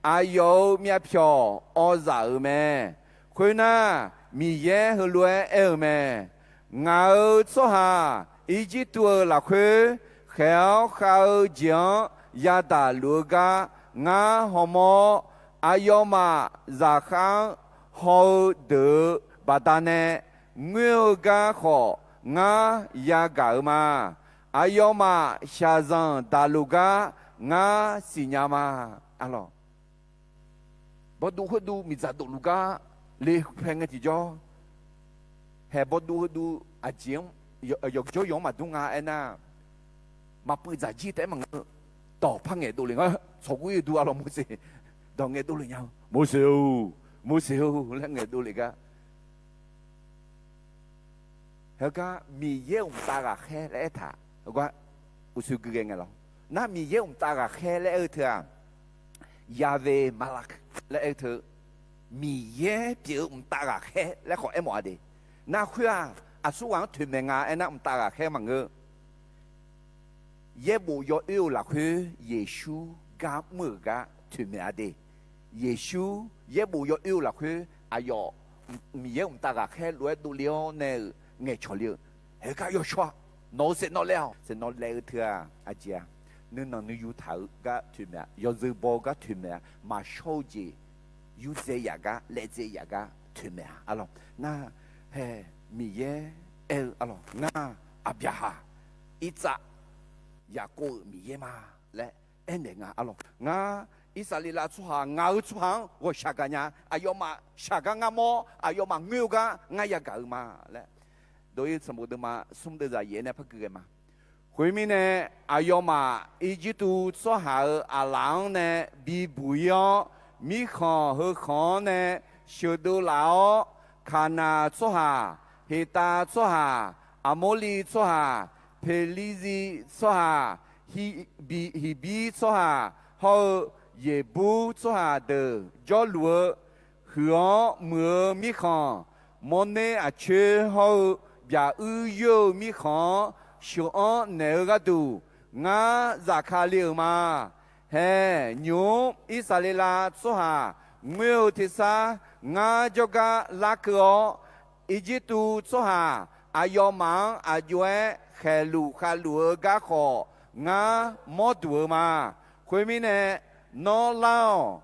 aqyawf-euq myavpyawq awv zaf-euq mae. Khoernar, Miqyaer heulof-aer aer-eu mae. Ngaq-euq tsawrhaq Irjirtuv-euq lafkhoer khaeq-awr khav-eu jeq-anr yadaq luf-eu gar ngar hawmawr-awr, aqyawfmaf zaqkhav-anr haw-eu deuq-euq baqdanae ngoer-eu gar khawf, ngar yagaq-eu ma. Aqyawfmaf shaqzanq daqluf gar ngar siqnya ma. Arlawq, bawduv khoerduv miqdzaq dofluf gar le pae ngae tiqjawr, haeq bawduv khoerduv aqjeq-anr yawqjawr yawq-anr maqdur nga aernar, maqpuiv dzaq jir taef-aer maqngeur-eu, dawqpar ngaeqdov le nga. Tsawqgur-eu dur arlawq, Morseq dawq ngaeqdov le nya-eu, Morseq-or, Morseq-or laer ngaeqdov le gar. Heugar Miqyaer-euq mqtav ghaqkhaer laer aertaq, heugar uqshoe gui ghae ngae lawr. Nar Miqyaer-euq mqtav ghaqkhaer laer aer-eu teu-aq, Yaqve Malak laer aer-eu teu, Miqyaer pyeuf-eu mqtav ghaqkhaer laer khawf aermawf-a de. Nar khoer-aq, aqsurghaq-anr toeqmaeq nga aernar, mqtav ghaqkhaer maqngeur. Yaerbof yawoer-euq lafkhoer Yeqsur gar mr-euq gar toeqmaeq-a de. Yeqsur yaerbof yawoer-euq lafkhoer aqyawf Miqyaer-euq mqtav ghaqkhaer lof-aer dovle-awr nae-euq ngaeqcawq le-eu, heugar yawshawr-a, nawq-euq saeqnawv laev-awq. Saeqnawv laev-eu teu-aq, aqjeq-a, nuinanq nuiyu taq-eu gar toeqmaeq-a, yawzeu baw-eu gar toeqmaeq-a, maqshawr-eu jeq yurdzae yaf gar, laevdzae yaf gar toeqmaeq-a. Arlawq, nar, hae, Miqyaer aer-eu, arlawq, ngar, Aqbyaqhaq, Irtsav, Yaqkov-euq Miqyaer ma laer aernaeq nga. Arlawq, ngar, Irsaqleqlav tsawrhaq, ngaq-euq tsawrhaq-anr ghawqshaq gaq nya. Aqyawfmaf shaq gar ngar mawr, aqyawfmaf ngoer-eu gar ngar yagaq-eu ma laer, Dov-ir sanqbof deuvma smr deuv zaq yaef-aer nae par gui ghae ma. Khoermirnae, aqyawfmaf Irjirtuv tsawrhaq-euq aqlaf-anr nae bibuq ir-awr, mirkhanq heu khanq-anr nae sheuqdov laf-awr, Kaqnaq tsawrhaq, Heqtav tsawrhaq, Aqmorliv tsawrhaq, Peqlirziv tsawrhaq, Hiqbir tsawrhaq hawr-eu Yeqbur tsawrhaq deuq jawrluf-eu, huiq-awr muiq-eu mirkhanq, mawrner aqcoer hawr-eu byaq uir yoer-eu mirkhanq-anr sheuq-anr naeq-eu gharduq, ngar zafkale-euq ma. Hae, nymq-mr Irsaqleqlav tsawrhaq ngoer-eu tersar ngar jawrgar larkeuv-awr, Irjirtuv tsawrhaq aqyawfmaf-anr aq jov-aer khaeqluf khavluf-eu garkhawf, ngar mawr duq-eu ma. Khoermirnae, nawr lar-awq.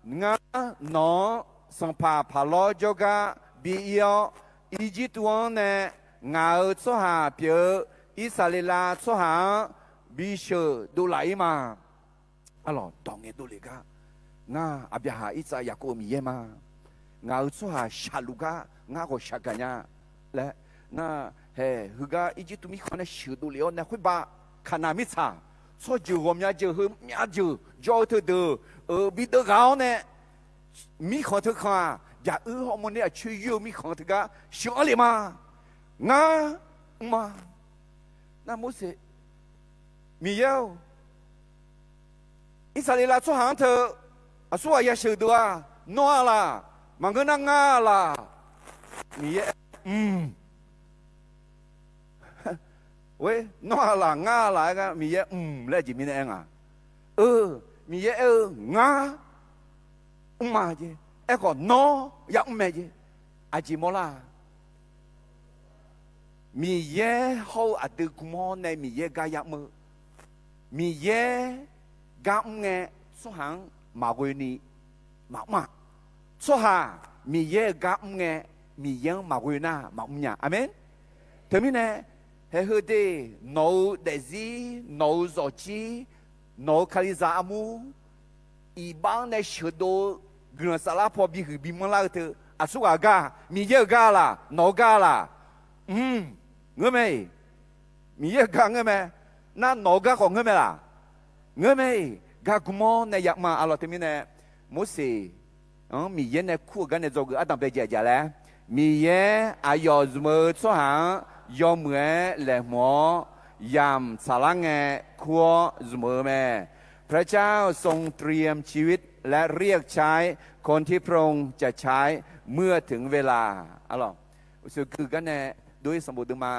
Ngar nawq-anr sanqpaq Paqlawr jawrgar bi ir-awr, Irjirtuv-anr nae ngaq-euq tsawrhaq pyeuf-eu Irsaqleqlav tsawrhaq-anr bisheuq dovlaf ir ma. Arlawq, dawq ngaeqdov le gar, Ngar, Aqbyaqhaq, Irsaq, Yaqkov-euq Miqyaer ma. Ngaq-euq tsawrhaq shaqluf gar ngar ghawqshaq gaq nya laer. Nar, haeq heugar Irjirtuv mirkhanq nae sheuqdov lef-awr nae khoerbav, Kaqnaq mirtsaq tsawrjeuq ghawqmya jeuq heumya jeuq jawr-eu teudeuq-euq bideuv ghaq-awr nae, mirkhanq teukhanq-aq, byaq-uir hawmawr ner aqcoer yoer-eu mirkhanq teugar sheuq-anr le ma. Ngar mr ma. Nar Morseq, Miqyaer-or, Irsaqleqlav tsawrhaq-anr teu aqsurghaq ya sheuqdov-a. Nawr-a laq? Maqngeur nar ngar-a laq? Miqyaer, mq, Oe, nawr-a laq, ngar-a laq aer gar Miqyaer mq laer aqjeq mirnae aer nga. Eu, Miqyaer aer-eu, ngar mr ma jeq. Aerkhawf nawr yamr mae jeq. Aqjeq mawrlar-a? Miqyaer hawr-eu aqdui gmr-awr nae Miqyaer gar yamr-eu. Miqyaer gar mr ngae, tsawrhaq-anr maqghoe ni maqmr-a. Tsawrhaq Miqyaer-euq gar mr ngae, Miqyaer-anr maqghoe nar maqmr nya. Aqmeq. Teumirnae, haeq heu de, nawq-euq daefzir, nawq-euq zawqjir, nawq-euq kalizaq armur, iqbax-anr nae sheuqdov-eu guiqlanq saflar paw bihuiq bimanr lar-eu teu aqsurghaq gar, Miqyaer-euq gar laq, nawq-eu gar laq? Mq, ngeur mae-iq. Miqyaer-euq gar ngeur mae. Nar nawq-eu gar khawf ngeur mae laq? Ngeur mae-iq. Gar gmr-awr nae yamr-a. Arlawq, teumirnae Morseq-anr Miqyaer nae kur-euq gar nae dzawgeuf ardanq bae jaq jaq laer, Miqyaer aqyawf zmq-eu tsawrhaq-anr yawmuiq-aer laeqhmq-awr, yamq tsaqlar ngae kur-awr zmq-eu mae. พระเจ้าทรงเตรียมชีวิตและเรียกใช้คนที่พระองค์จะใช้เมื่อถึงเวลา Arlawq, uqshoe gui gar nae dov-ir sanqbof deuvma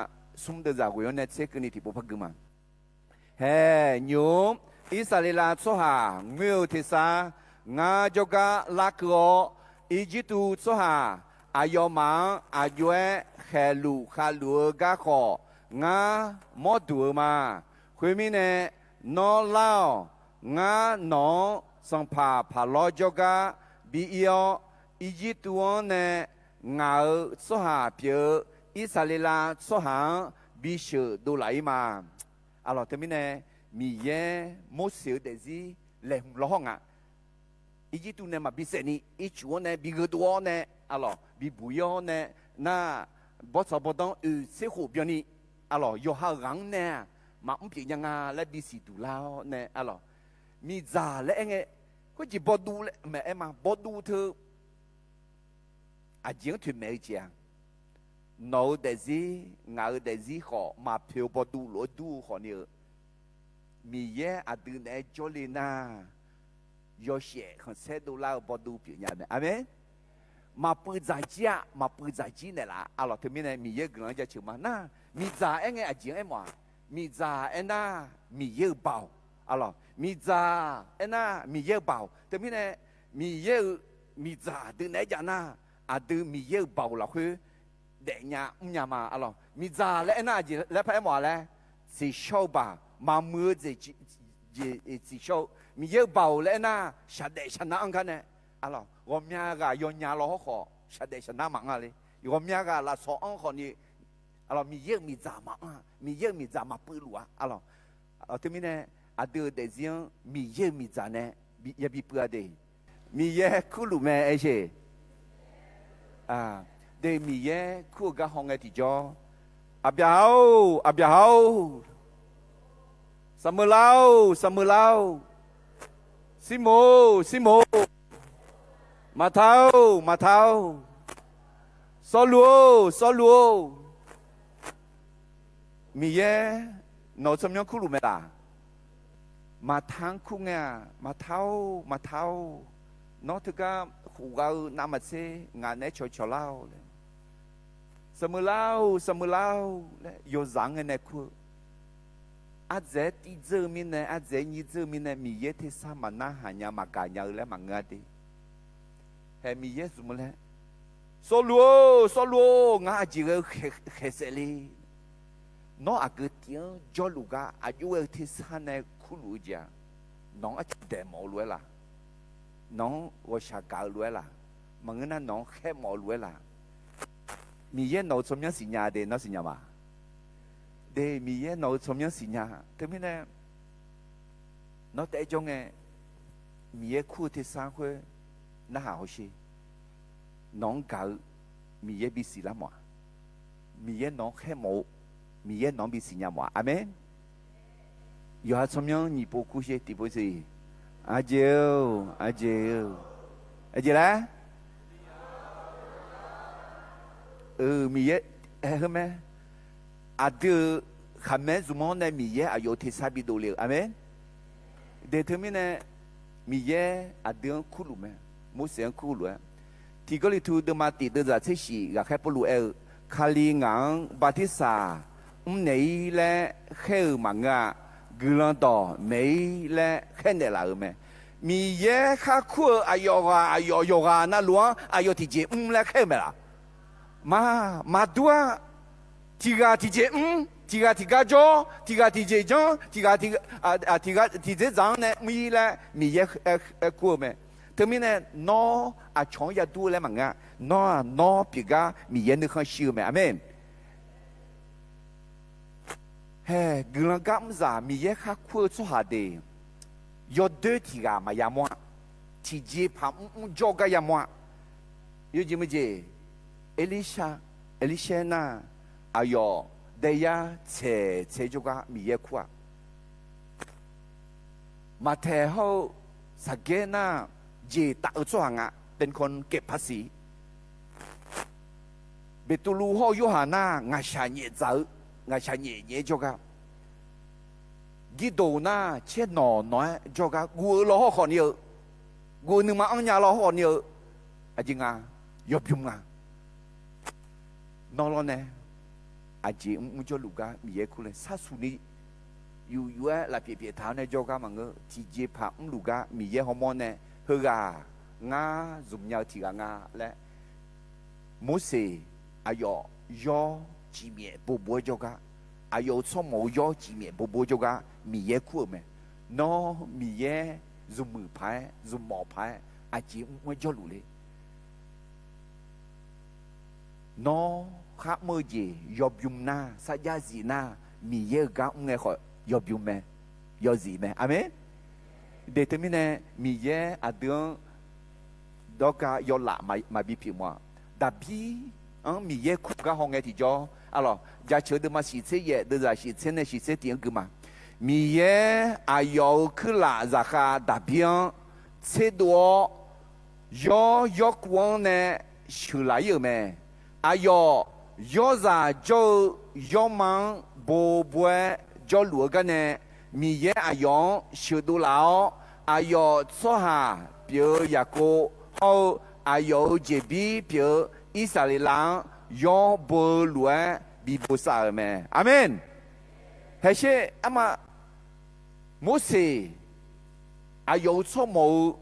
smr deuvzaq ghoeq-anr nae tser keuvni tiqpov par gui ma. Haeq nymq-mr Irsaqleqlav tsawrhaq ngoer-eu tersar ngar jawrgar larkeuv-awr, Irjirtuv tsawrhaq aqyawfmaf-anr aqjox-aer khaeqluf khavluf-eu gar khawf, ngar mawr duq-eu ma. Khoermirnae, nawr lar-awq. Ngar nawq-anr sanqpaq Paqlawr jawrgar bi ir-awr, Irjirtuv-anr nae ngaq-euq tsawrhaq pyeuf-eu Irsaqleqlav tsawrhaq-anr bisheuq dovlaf-ir ma. Arlawq, teumirnae Miqyaer Morseq-eu daefzir laeqhmq lawhawr nga. Irjirtuv nae maqbi saef ni, ircuf-anr nae bi gheudov-awr nae, arlawq, bibuq-ir-awr nae, nar, bawrtsaq bawrdanr oeq tser khof byanni, arlawq, yawqha-euq ghaq-anr nae-aq, maqmr pyeuf nya nga laer bisiq duq lar-awr nae, arlawq, miqdzaq laer aer ngae, khoerjeq bawduv laer maeq-aer ma. Bawduv teu aqjeq-anr toeqmaeq-eu jeq-a, nawq-eu daefzir, ngaq-euq daefzir khawf maqpoeq-eu bawduv lof-aer dur-eu khawfni-eu, Miqyaer aqdui naeq-aer jawrle nar, yawshaef khanqsaer dovlar-eu bawduv pyeufnya mae. Aqmeq. Maqpuiv dzaq jir-a, maqpuiv dzaq jir naeqlaf. Arlawq, teumirnae Miqyaer-euq guiqlanq-anr jaceuq ma. Nar, miqdzaq aer ngae aqjeq-anr aermawf-aq, miqdzaq aernar, Miqyaer-euq baoq. Arlawq, miqdzaq aernar, Miqyaer-euq baoq. Teumirnae, Miqyaer-euq miqdzaq dui naeq-aer jav nar, aqdui Miqyaer-euq baoq lafkhoer daefnya mrnya ma. Arlawq, miqdzaq laer aernar aqjeq laer paraer mawf-a laer, tsiqshawr-eu baoq, maqmuiq-eu jeq tsiqshawr-eu, Miqyaer-euq baoq laer aernar, shaqdaef shaqnar anr gar nae, arlawq, ghawqmya ghaq yawnya law hawrkhawf shaqdaef shaqnar maqanr-a le. Ghawqmya ghaq lafsawq anr khawfni, arlawq, Miqyaer-euq miqdzaq maqanr-a, Miqyaer-euq miqdzaq maqpuiv luf-a. Arlawq, teumirnae aqdui-euq daefzir-anr Miqyaer-euq miqdzaq nae yabi puiv-a de. Miqyaer kurluf mae aer sheq. De, Miqyaer kur-eu gar hawngae tiqjawr, Aqbyaqha-or, Aqbyaqha-or, Saqmeuqlar-or, Saqmeuqlar-or, Sirmoq-or, Sirmoq-or, Maqta-or, Maqta-or, Sawrluv-or, Sawrluv-or, Miqyaer nawq-euq tsawrmyanr kurluf mae laf? Maqta-anr kur ngae-aq, Maqta-or, Maqta-or, nawr teugar khof gha-eu navmaqtser ngaq naeq-aer cawqcawq lar-awq laer, Saqmeuqlar-or, Saqmeuqlar-or laer yawzaq-anr ngae nae kur-eu. Ardzaeq-aer tiv dzeur-eu mirnae, ardzaeq-aer nyir dzeur-eu mirnae, Miqyaer tersar maqnar haq nya, maqgaq nya-eu laer maqngeur-a de. Haeq Miqyaer zmq-eu laer, Sawrluv-or, Sawrluv-or, ngar aqjeq ghae-eu khaeqsaef le. Nawr aqgeu tiv-anr jawrluf gar aqjox ghae-eu tersar nae kurluf-eu jeq-aq, nawq-anr arciv daeq mawf-eu lof-aer laf? Nawq-anr ghawqshaq gaq-eu lof-aer laf? Maqngeur nar nawq-anr khaer mawf-eu lof-aer laf? Miqyaer nawq-euq tsawrmyanr siqnya de, nawr siqnya ma? De, Miqyaer nawq-euq tsawrmyanr siqnya. Teumirnae nawr taef-aer jawr ngae, Miqyaer kur-eu tersar khoer narhaq hawsher. Nawq-anr gaq-eu Miqyaer bisiq lar mawf-aq, Miqyaer nawq-anr khaermawf-eu, Miqyaer nawq-anr bisiq nya mawf-aq. Aqmeq. Yawqha tsawrmyanr nyiq pov kur sher tiqpov siq. Aqjeq-or, aqjeq-or, aqjeq laer? Miqyaer aer heu mae. Aqdui-euq khaqmae zmq-anr nae Miqyaer aqyawf-euq tersar bidov le-euq. Aqmeq. De teumirnae Miqyaer aqdui-anr kurluf mae. Morseq-anr kurluf-aer, Tiq Gawrliqtu deuvma tiq deuvzaq tser shif ghaqkhaer Pawrluv aer-eu, Kali ngaq-anr bartirsaq mrnaeq-ir laer khaer-euq maqngeur-a. Guiqlanq dawq maeq-ir laer khaer naeqlaf-euq mae. Miqyaer khar kur-eu aqyawf ghaq aqyawf yawqghaq navluf-anr aqyawf tiqjeq mr laer khaer-eu mae laf? Ma, maqdur-a. Tiq ghaq tiqjeq mr, tiq ghaq tiqgar jawr, tiq ghaq tiqjeq janr, tiq ghaq tiq, tiq ghaq tiqdzer dzaq-anr nae mr-ir laer Miqyaer aer kur-eu mae. Teumirnae nawr aqcawq-anr yadur-eu laer maqngeur-a. Nawr-aq nawr pyeufgar Miqyaer nuikhanr shir-eu mae. Aqmeq. Hae, guiqlanq gar mrzaq Miqyaer khar kur-eu tsawrhaq deuq yawdoer tiq ghaq maqya mawr-a. Tiqjeqpaq mrmr jawrgar yamawr-a. Yawjeq meujeq, Erlirshar, Erlirshaer nar, aqyawf daeyar tsaeq tsaeq jawrgar Miqyaer kur-aq, Maqtaeq hawr-eu Saqgaer nar, jeq taf-eu tsawrhaq nga, เป็นคนเก็บภาษี. Beqtuvluv hawr-eu Yorhaq nar, ngaqshaq nyaef dzaq-eu, ngaqshaq nyaef nyaef-aer jawrgar, Girdoq nar, caer nawq nawq-aer jawrgar guv-eu law hawr khawf ni-eu, guv-eu nuima anrnya law hawr khawf ni-eu, aqjeq nga, yawbymr nga. Nawr lawr nae aqjeq mrmr jawrluf gar Miqyaer kur laer sharsuq ni yuf yuf-aer lafpyeuf pyeuf taq-awr nae jawrgar maqngeur. Tiqjeqpaq mrluf gar Miqyaer hawmawr nae, heughaq ngar zmq nya-eu tiq ghaq nga laer, Morseq aqyawf yawr cifmyaef bobof-aer jawrgar, aqyawf-euq tsawrmawf-eu yawr cifmyaef bobof-aer jawrgar Miqyaer kur-euq mae. Nawr Miqyaer zmqmuiq paq-aer zmqmawf paq-aer aqjeq mrmr-aer jawrluf le. Nawr khar mr-eu jeq yawbymr nar, sarjax zif nar, Miqyaer-euq gar mr ngae khawf yawbymr mae, yawzif mae. Aqmeq. De teumirnae Miqyaer aqdui-anr dawrgar yawlaf maqbi pyeuf mawf-a. Daqbir-anr Miqyaer kur gar hawngae tiqjawr, arlawq, Jaceuq deuvma shiq tser yaef deuvzaq shiq tser nae shiq tser tiq-anr gui ma. Miqyaer aqyawf-euq kuirlaf zaqkhav Daqbir-anr tserdov-awr, yawr yawrkuv-anr nae sheuqlaf ir-euq mae. Aqyawf yawrzaq jawr-eu yawrma-anr bobof-aer jawrluf-eu garnae, Miqyaer aqyawf-anr sheuqdov laf-awr, aqyawf tsawrhaq pyeuf-eu Yaqkov hawr-eu aqyawf-euq jeqbir pyeuf-eu Irsaqleqlav-anr yawr bo-eu lof-aer bi bosav-euq mae. Aqmeq. Haesher arma, Morseq aqyawf-euq tsawrmawf-eu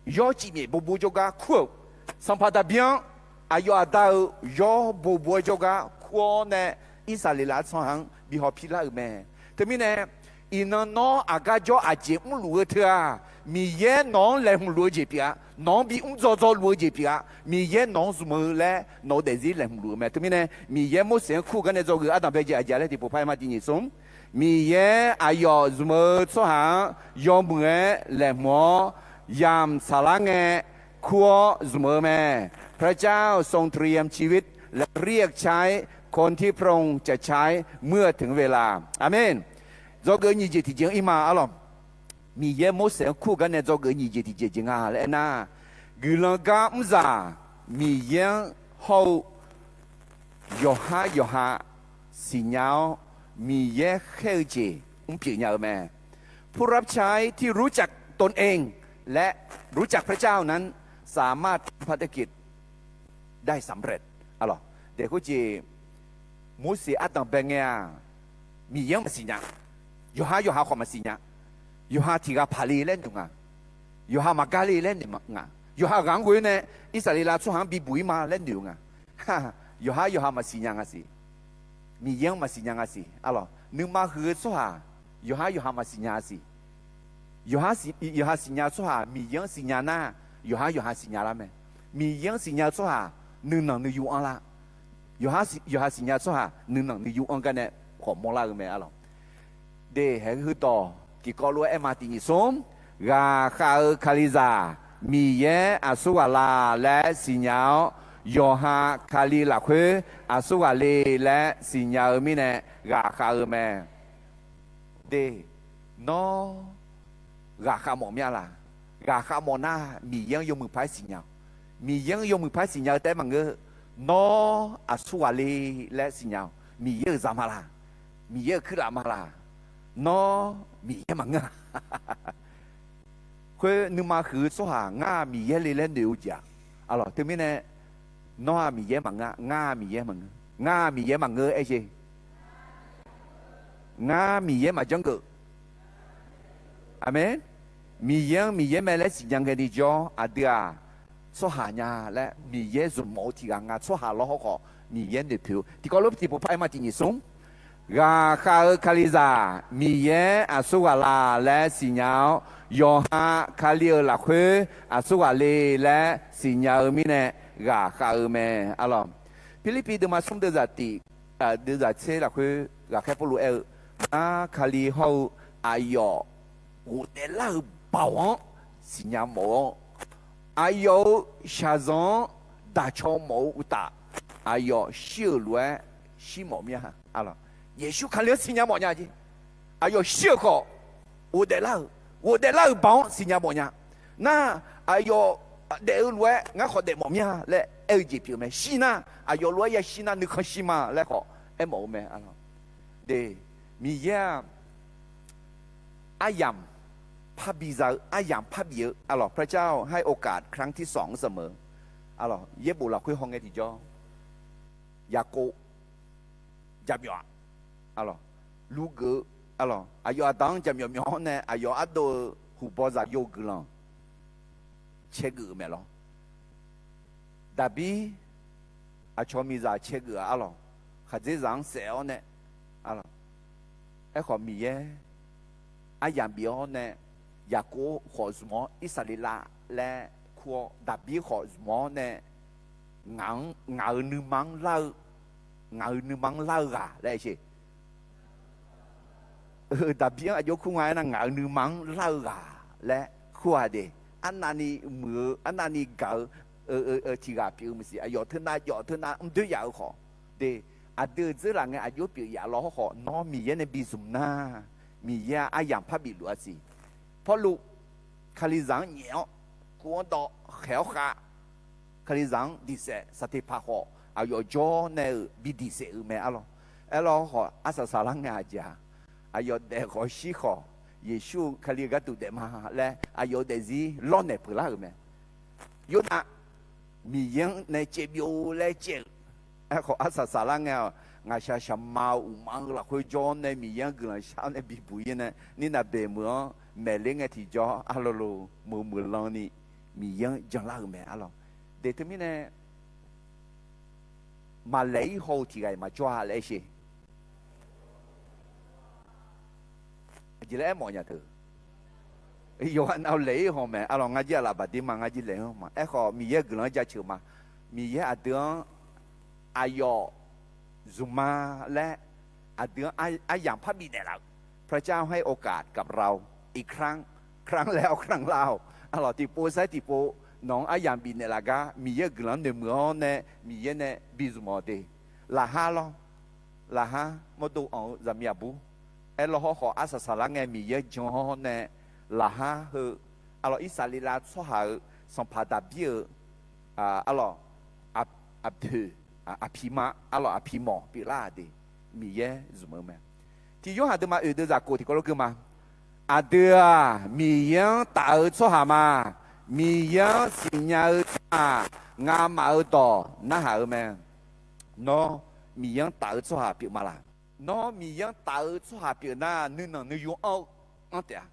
yawr cifmyaef bobof jawrgar kur-euq, Sanqpaq Daqbir-anr aqyawf aqda-euq yawr bobof-aer jawrgar kur-awr nae, Irsaqleqlav tsawrhaq-anr bi hawpir lar-euq mae. Teumirnae, iqnan nawr aqgar jawr aqjeq mrluf-eu teu-aq, Miqyaer nawq-anr laeqhmq luf-eu jeq pyeuf-a. Nawq-anr bi mr dzaw dzaw luf-eu jeq pyeuf-a. Miqyaer nawq-anr zmq-eu laer nawq-eu daefzir laeqhmq luf-eu mae. Teumirnae, Miqyaer Morseq-anr kur-eu garnae dzawgeuf ardanq bae jeq aqjeq laer tiqpov par-aer ma tiq nyiq smr. Miqyaer aqyawf zmq-eu tsawrhaq-anr yawmuiq-aer laeqhmq-awr, yamq saqlar ngae kur-awr zmq-eu mae. พระเจ้าทรงเตรียมชีวิตและเรียกใช้คนที่พระองค์จะใช้เมื่อถึงเวลา Aqmeq. Dzawgeuf nyiq jeq tiqjeq-anr ir ma arlawq. Miqyaer Morseq-anr kur-eu garnae dzawgeuf nyiq jeq tiqjeq jeq nga laer aernar, guiqlanq gar mrzaq Miqyaer-anr hawr-eu yawqhar yawqha siqnya-awr, Miqyaer khaer-eu jeq mr pyeuf nya-eu mae. ผู้รับใช้ที่รู้จักตนเองและรู้จักพระเจ้านั้นสามารถทำภารกิจได้สำเร็จ Arlawq, daeq khoerjeq Morseq ardanq bae ngae-aq, Miqyaer-anr maqsiq nya. Yawqhar yawqha khawf maqsiq nya. Yawqha tiq ghaq paq le laer noeq nga. Yawqha maqgar le laer noeq nga. Yawqha ghaq-anr ghoe-awr nae Irsaqleqlav tsawrhaq-anr bibuq ir ma laer noeq-eu nga. Yawqhar yawqha maqsiq nya nga siq. Miqyaer-anr maqsiq nya nga siq. Arlawq, nuima huiq-eu tsawrhaq yawqhar yawqha maqsiq nya siq. Yawqha siq, yawqha siqnya-eu tsawrhaq Miqyaer-anr siqnya nar, yawqhar yawqha siqnya lar mae. Miqyaer-anr siqnya-eu tsawrhaq nuinanq nuiyu anr lar. Yawqha siq, yawqha siqnya-eu tsawrhaq nuinanq nuiyu anr gar nae khawf mawrlar-eu mae arlawq. Deq haeq heudawq tiqkawv lof-aer aer ma tiq nyiq smr. Ghaqkhav-eu Kalizaq, Miqyaer aqsur ghaq la laer siqnya-awr, yawqha Kali lafkhoer aqsur ghaq le laer siqnya-eu mirnae ghaqkhav-eu mae. De, nawr ghaqkhav mawf mya laq? Ghaqkhav mawf nar, Miqyaer-anr yawmuiq paq-aer siqnya-awq. Miqyaer-anr yawmuiq paq-aer siqnya-eu taef-aer maqngeur. Nawr aqsur ghaq le laer siqnya-awq. Miqyaer-euq zaq ma laq? Miqyaer-euq kuirlaf ma laq? Nawr Miqyaer maqngeur-a. Khoer nuima huiq-eu tsawrhaq ngar-aq Miqyaer le laer noeq-eu jeq-aq, arlawq, teumirnae nawr-aq Miqyaer maqngeur-a, ngar-aq Miqyaer maqngeur, ngar-aq Miqyaer maqngeur aer jeq. Ngar Miqyaer maqjanr geuf. Aqmeq. Miqyaer-anr Miqyaer mae laer siqnya ngae ni jawr, aqdui-aq tsawrhaq nya laer Miqyaer zmq mawf-eu tiq ghaq nga. Tsawrhaq lawr hawrkhawf Miqyaer noeqpoeq-eu tiqkawv lof tiqpov par aer ma tiq nyiq smr. Ghaqkhav-eu Kalizaq, Miqyaer aqsur ghaq la laer siqnya-awr, yawqha Kali-euq lafkhoer aqsur ghaq le laer siqnya-eu mirnae ghaqkhav-eu mae, arlawq. Pirlirpiv deuvma smr deuvzaq tiq, deuvzaq tser lafkhoer ghaqkhaer Pawrluv aer-eu, Ngar Kali hawr-eu aqyawf ghofdaef lar-euq baoq-anr siqnya mawf-awr, aqyawf-euq shaqzanq-anr daqcaw mawf-eu uqtaf, aqyawf shir-euq lof-aer shir mawf mir-a. Yeqsur Kali-anr siqnya mawf nya jeq. Aqyawf shir-euq khawf, ghofdaef lar-euq, ghofdaef lar-euq baoq-anr siqnya mawf nya. Nar, aqyawf daef-eu lof-aer ngar khawf daef mawf mir-a laer aer-eu jeq pyeuf mae. Shir nar, aqyawf lof-aer yashir nar nuikhanr shir ma laer khawf aermawf-eu mae, arlawq. De, Miqyaer-aq, aryamq parbi za-eu, aryamq parbif-eu, arlawq, พระเจ้าให้โอกาสครั้งที่สองเสมอ. Arlawq, yaerbof lafkhoer hawngae tiqjawr, Yaqkov jaqmyawf-aq, arlawq, lugeuf-eu, arlawq, aqyawf aqda-anr jaqmyawf myawf-awr nae aqyawf ardov-eu huqbaw zaqyo guiqlanq caergeuf-euq mae lawr. Daqbir aqcawq miqzaq caergeuf-aq, arlawq, khaqdzerzaq-anr saef-awr nae, arlawq, aerkhawf Miqyaer aryamq bif-awr nae, Yaqkov khawf zmq-awr Irsaqleqlav laer kur-awr, Daqbir khawf zmq-awr nae, ngaq-anr, ngaq-euq nuima-anr lar-eu, ngaq-euq nuima-anr lar-eu ghaq laer aer-eu. Daqbir-anr aqjox kur nga aernar, ngaq-euq nuima-anr lar-eu ghaq laer kur-aq de. Arnavni muiq-eu, arnavni gaq-eu tiq ghaq pyeuf-eu maqsiq. Aqyawf teunav jawf teunav mr doer yaf-eu khawf de, aqdui-euq dzeurlaf ngae aqjox pyeuf yaf lawr hawrkhawf, nawr Miqyaer nae bi zmq nar, Miqyaer-aq aryamq parbif luf-a siq. Pawrluv Kalizaq-anr nyaef-awr, kuv-anr dawv khaeq-awr khav, Kalizaq-anr diqsaef, Saqteqpaq khawf aqyawf jawr nae-euq bi diqsaef-euq mae, arlawq. Aerlawr hawrkhawf arsaq saqlar ngae aqjeq-aq, aqyawf daef khawf shir khawf, Yeqsur-eu Kali-eu gharduq daef ma laer aqyawf-eu daefzir lawrnaeq peuq lar-euq mae. Yawdav Miqyaer-anr nae caev byov laer caev-euq. Aerkhawf arsaq saqlar ngae-awq, ngaqshaq shaqma-eu uqma-eu lafkhoer jawr nae Miqyaer-anr guiqlanq shar-awr nae bibuq-ir nae, nirnav beqmeuq-anr maeqler ngae tiqjawr, arlawq, muiqmuiq lanni Miqyaer-anr janlar-euq mae, arlawq. De teumirnae maqlaeq-ir haw-eu tiq ghaq-iq maqjawr-a laer aer sher. Aqjeq laer aermawf nya teu. Yawqghaq nav laeq-ir haw mae, arlawq, ngar jir aqlaf baqdir ma, ngar jir laeq-anr ma. Aerkhawf Miqyaer-euq guiqlanq-anr jaceuq ma. Miqyaer aqdui-anr aqyawf zmq ma laer, aqdui-anr aryamq parbif naeqlaf-euq. พระเจ้าให้โอกาสกับเราอีกครั้ง ครั้งแล้วครั้งเล่า arlawq, tiqpov saer tiqpov nawq-anr aryamq bifnaeq laf gar Miqyaer-euq guiqlanq-anr noeqmuiq-awr nae Miqyaer nae bi zmq-awq de. Laqhar lawr, laqhar mawrdo anq-eu zaqmiq aqbur. Aerlawr hawrkhawf arsaq saqlar ngae Miqyaer jan-awr nae, laqhar heu, arlawq, Irsaqleqlav tsawrhaq-euq sanqpaq Daqbir-euq, arlawq, aqpoeq, aqpiq ma, arlawq, aqpiq mawq pyeuflar-aq de. Miqyaer zmq-eu mae. Tiq Yorhaq deuvma oeq deuvzaq kof tiqkawv lof gui ma. Aqdui-aq Miqyaer-anr taf-eu tsawrhaq ma. Miqyaer-anr siqnya-eu tsawrhaq ngamaf-eu dawq narhaq-eu mae. Nawr Miqyaer-anr taf-eu tsawrhaq pyeuf ma laq? Nawr Miqyaer-anr taf-eu tsawrhaq pyeuf nar, nuinanq nuiyu anr-eu anr taef-a.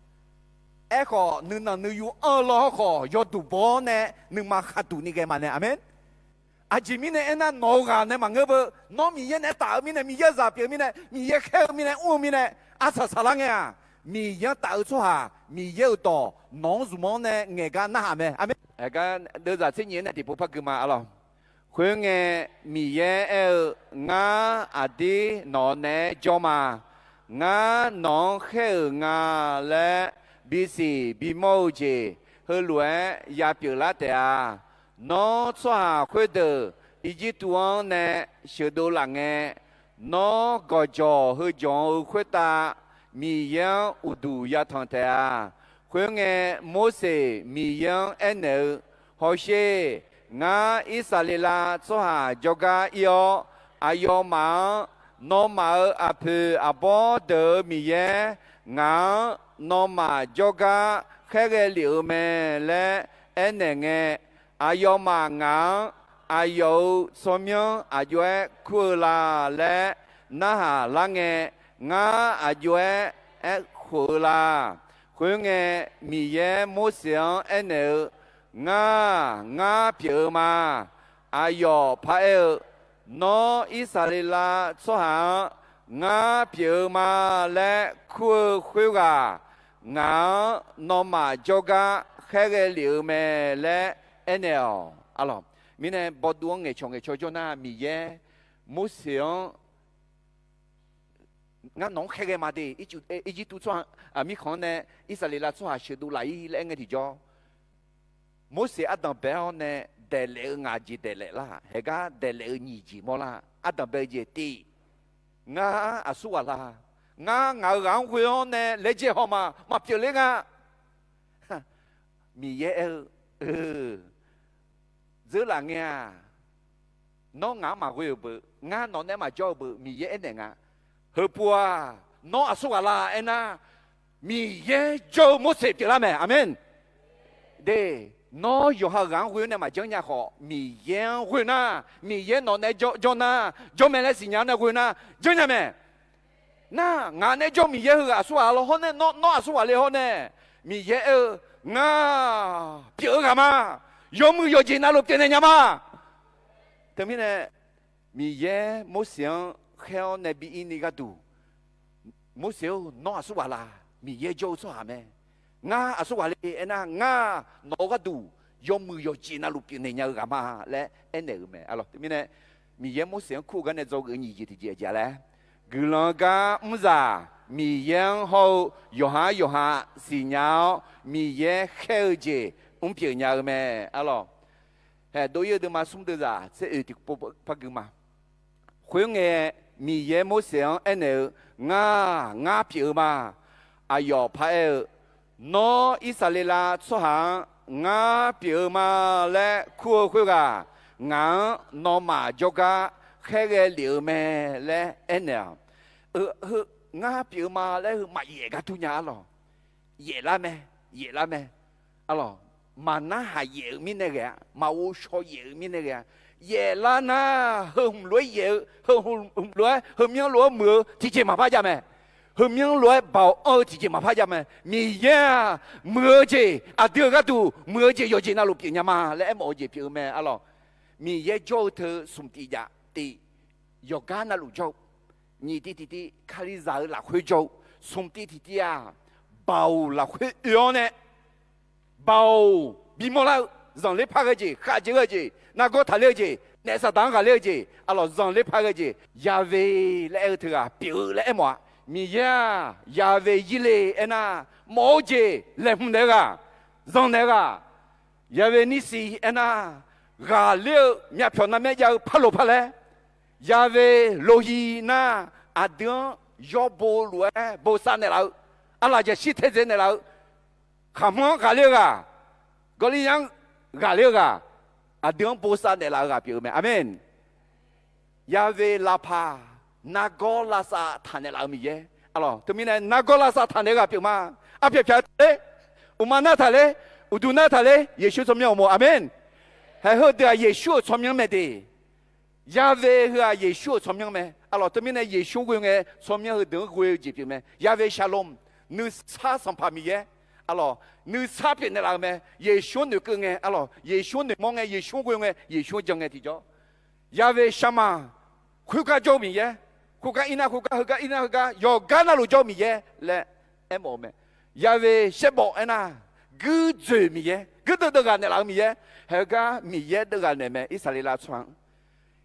Aerkhawf nuinanq nuiyu anr-eu lawr hawrkhawf yawduq baw-awr nae nuima khaqduq ni ghae ma nae. Aqmeq. Aqjeq mirnae aernar, nawq-eu ghaq nae maqngeur beu. Nawr Miqyaer naeq-aer taf-eu mirnae, Miqyaer-eu zaq pyeuf-eu mirnae, Miqyaer khaer-eu mirnae, mr-eu mirnae, arsaq saqlar ngae-aq, Miqyaer-anr taf-eu tsawrhaq Miqyaer-euq dawq nawq-anr zmq-awr nae ngaeq gar narhaq mae. Aqmeq. Aergar deuvzaq tser nyiq-aer nae tiqpov par gui ma, arlawq. Khoerngae Miqyaer aer-eu, Ngar aqdir nawq-eu naeq-aer jawr ma. Ngar nawq-anr khaer-euq nga laer bisiq bimawr-eu jeq heulof-aer ya pyeuflar taef-a. Nawr tsawrhaq khoerdeuq Irjirtuv-anr nae sheuqdov laf ngae, nawr gawqjawq heujawq-eu khoertav Miqyaer-anr uqduq yatanq taef-a. Khoerngae, Morseq Miqyaer-anr aernaeq-eu, Hawsher, ngar Irsaqleqlav tsawrhaq jawrgar ir-awr, aqyawfmaf-anr, 'Nawmaf-euq aqpoeq aqbawr deuq-euq Miqyaer ngaq-anr nawmaf jawrgar khaerghae lef-euq mae' laer aernaeq ngae, aqyawfmaf ngaq-anr aqyawf-euq tsawrmyanr aqjox-aer kur-eu la laer narhaq lar ngae, ngar aqjox-aer aerkhof-eu la. Khoerngae, Miqyaer Morseq-anr aernaeq-eu, Ngar, ngar pyeuf-eu ma. Aqyawf paraer-eu, Nawr Irsaqleqlav tsawrhaq-anr ngar pyeuf-eu ma laer kur-eu khoerghaq, ngaq-anr nawmaf jawrgar khaerghae lef-eu mae laer aernaeq-awq. Arlawq, mirnae bawduv-anr ngaeqcawq ngaeqcawq jawr nar, Miqyaer Morseq-anr ngar nawq-anr khaerghae ma de, Irjirtuv tsawrhaq, mirkhanq-anr nae Irsaqleqlav tsawrhaq sheuqdov laf-ir laer aer ngae tiqjawr, Morseq ardanq bae-awr nae daeqlaef-eu ngaq jeq daeqlaef lar, haeqgar daeqlaef-eu nyiq jeq mawrlar. Ardanq bae-eu jeq tif, Ngar aqsur ghaq la. Ngar ngaq-euq ghaq-anr ghoe-awr nae laejae haw ma, maqpyeuf ler nga. Miqyaer aer-eu, Dzeur laf ngae-aq, nawr ngaq-anr maqghoe-euq beuq, ngar nawq nae maqjawr-eu beuq Miqyaer aernaeq nga. Heupov-aq, nawr aqsur ghaq la aernar, Miqyaer jawr-eu Morseq pyeuflar mae. Aqmeq. De, nawr yawqha-euq ghaq-anr ghoe-awr nae maqjanr nya khawf, Miqyaer-anr ghoe nar, Miqyaer nawq nae jawr nar, jawr mae laer siqnya-awr nae ghoe nar, janrnya mae. Nar, ngaq nae jawr Miqyaer heughaq aqsur ghaq law hawr nae, nawr aqsur ghaq le hawr nae, Miqyaer aer-eu, Ngar pyeuf-eu ghaq ma. Yawmuiq yawqjeq navluf pyeufnaeq nya ma. Teumirnae, Miqyaer Morseq-anr khaer-awr nae bi ir ni gharduq, Morseq-or, nawr aqsur ghaq la? Miqyaer jawr-eu tsawrhaq mae. Ngar aqsur ghaq le aernar, ngar nawq-eu gharduq yawmuiq yawqjeq navluf pyeufnaeq nya-eu ghaq ma laer aernaeq-euq mae. Arlawq, teumirnae, Miqyaer Morseq-anr kur-eu gar nae dzawgeuf-eu nyiq jeq tiqjeq aqjeq laer, guiqlanq-eu gar mrzaq Miqyaer-anr hawr-eu yawqha yawqha siqnya-awr, Miqyaer khaer-eu jeq mr pyeuf nya-eu mae. Arlawq, haeq dov ir-eu deuvma smr deuvzaq tser oeq tiqpov par gui ma. Khoerngae, Miqyaer Morseq-anr aernaeq-eu, Ngar, ngar pyeuf-eu ma. Aqyawf paraer-eu, Nawr Irsaqleqlav tsawrhaq-anr ngar pyeuf-eu ma laer kur-eu khoerghaq, ngaq-anr nawmaf jawrgar khaerghae lef-eu mae laer aernaeq-awq. Heu, ngar pyeuf-eu ma laer heu maqyaef gar tur nya arlawq. Yaeflar mae, yaeflar mae. Arlawq, maqnarhaq yaef-eu mirnae ghae-a, maqghov shaw yaef-eu mirnae ghae-a. Yaeflar nar, heu hmq lof-aer yaef-eu, heu hmq lof-aer, heumyanr lof-aer muiq-eu tiqjeq maqpar jav mae. Heumyanr lof-aer baoq anr-eu tiqjeq maqpar jav mae. Miqyaer-aq, muiq-eu jeq aqdui-euq gharduq muiq-eu jeq yawqjeq navluf pyeufnya ma laer aermawf-eu jeq pyeuf-eu mae arlawq. Miqyaer jawr-eu teu smq tif jaf tif, yawqgar navluf jawr-eu, nyiq tiv tiqtiv Kalizaq-eu lafkhoer jawr-eu, smq tiv tiqtiv-aq, baoq lafkhoer oe-awr nae, baoq bimawr lar-eu, zanqler par ghae jeq, khavjeq ghae jeq, nargawr taqler-eu jeq, naef saqdaq-anr ghaqler-eu jeq, arlawq zanqler par ghae jeq, Yaqve laer aer-eu teughaq pyeuf-eu laer aermawf-a. Miqyaer-aq, Yaqve Yirle aernar, mawf-eu jeq laeqhmq naeq-eu ghaq, zanqnaeq-eu ghaq, Yaqve Nisi aernar, ghaqler-eu myavpyawq narmaer jav-eu parloq parlaer, Yaqve Lohi nar, aqdui-anr yawbo lof-aer bosav naeqlaf-eu, arlaqjaqshir taedzae naeqlaf-eu, khaqhmr-anr ghaqler-eu ghaq, Gawrliryar-anr ghaqler-eu ghaq, aqdui-anr bosav naeqlaf-eu ghaq pyeuf-eu mae. Aqmeq. Yaqve Laqpaq, nargawr lavsav taqnaeq laf-eu Miqyaer. Arlawq, teumirnae nargawr lavsav taqnaeq-eu ghaq pyeuf ma. Arpyaq pyaq taqler, uqma nar taqler, uqduq nar taqler, Yeqsur tsawrmyanr uqmov. Aqmeq. Haeq heudeuq-aq Yeqsur-euq tsawrmyanr mae de. Yaqve heu-aq Yeqsur-euq tsawrmyanr mae. Arlawq, teumirnae Yeqsur ghoe ngae tsawrmyanr heudeuq-anr ghoe-eu jeq pyeuf mae. Yaqve Shalom, nuisar Sanqpaq Miqyaer. Arlawq, nuisar pyeufnaeq laf-eu mae. Yeqsur-anr noeqkeuv ngae, arlawq, Yeqsur-anr noeqmawr ngae, Yeqsur-anr ghoe ngae, Yeqsur-anr jan ngae tiqjawr. Yaqve Sharma, khoergar jawr-eu Miqyaer, khoergar irnar khoergar, heugar irnar heugar, yawqgar navluf jawr-eu Miqyaer laer aermawf-eu mae. Yaqve Shaerbawf aernar, guirdzoeq Miqyaer, guirdeuv deuvghaq naeqlaf-eu Miqyaer, heugar Miqyaer deuvghaq naeq mae, Irsaqleqlav tsawrhaq-anr.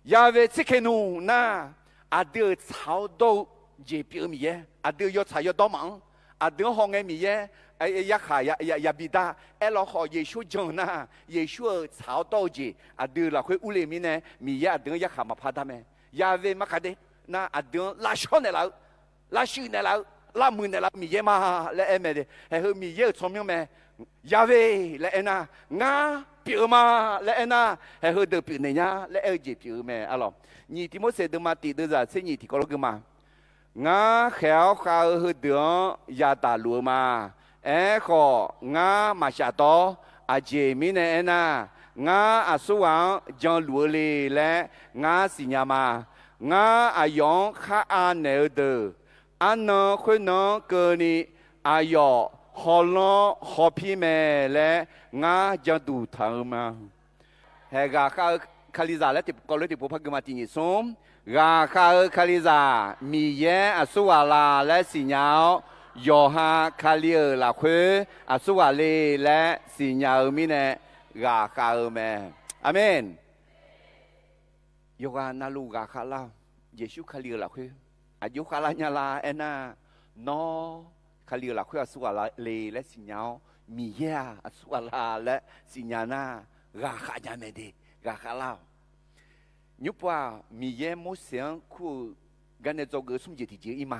Yaqve Tserkenu nar, aqdui-euq tsaq-awr dawr-eu jeq pyeuf-eu Miqyaer, aqdui-euq yawtsaq yawdawr maf-anr, Aqdui-anr hawngae Miqyaer yarkhaq yabi dar. Aerlawkhawf Yeqsur jan-eu nar, Yeqsur-euq tsaq-awr dawr-eu jeq aqdui lafkhoer urle mirnae, Miqyaer aqdui-anr yarkhaq maqpar dar mae. Yahweh maqkaq de nar, aqdui-anr lavshawr naeqlaf-eu, lavshuif naeqlaf-eu, lavmuiq naeqlaf-eu Miqyaer ma laer aer mae de. Haeq heu Miqyaer-euq tsawrmyanr mae. Yahweh laer aernar, ngar pyeuf-eu ma laer aernar, haeq heudeuq pyeufnaeq nya laer aer-eu jeq pyeuf-eu mae arlawq. Nyiq Tiqmorseq deuvma tiq deuvzaq tser nyiq tiqkawv lawr geu ma. Ngar khaeq-awr khav-eu heudeuq-anr yadaq luf-eu ma. Aerkhawf, ngar maqshaf dawr. Aqjeq mirnae aernar, ngar aqsurghaq-anr janluf-eu le laer ngar siqnya ma. Ngar aqyawf-anr khar a'naeq-eu deuq, arnan khoernan-anr keuvni aqyawf hawlanr hawpir mae laer ngar janduq taq-eu ma. Haeq ghaqkhav-eu Kalizaq laer tiqpov kawv lof-aer tiqpov par gui ma. Tiq nyiq smr, ghaqkhav-eu Kalizaq Miqyaer aqsurghaq la laer siqnya-awr, yawqha Kali-euq lafkhoer aqsurghaq le laer siqnya-eu mirnae ghaqkhav-eu mae. Aqmeq. Yawqghaq navluf ghaqkhav lar-awq. Yeqsur Kali-euq lafkhoer aqjox khavlar nya la aernar, nawr Kali-euq lafkhoer aqsurghaq le laer siqnya-awr, Miqyaer-aq aqsurghaq la laer siqnya nar, ghaqkhav nya mae de. Ghaqkhav lar-awq. Nymrpov-aq, Miqyaer Morseq-anr kur-eu garnae dzawgeuf-eu smr jeq tiqjeq ir ma.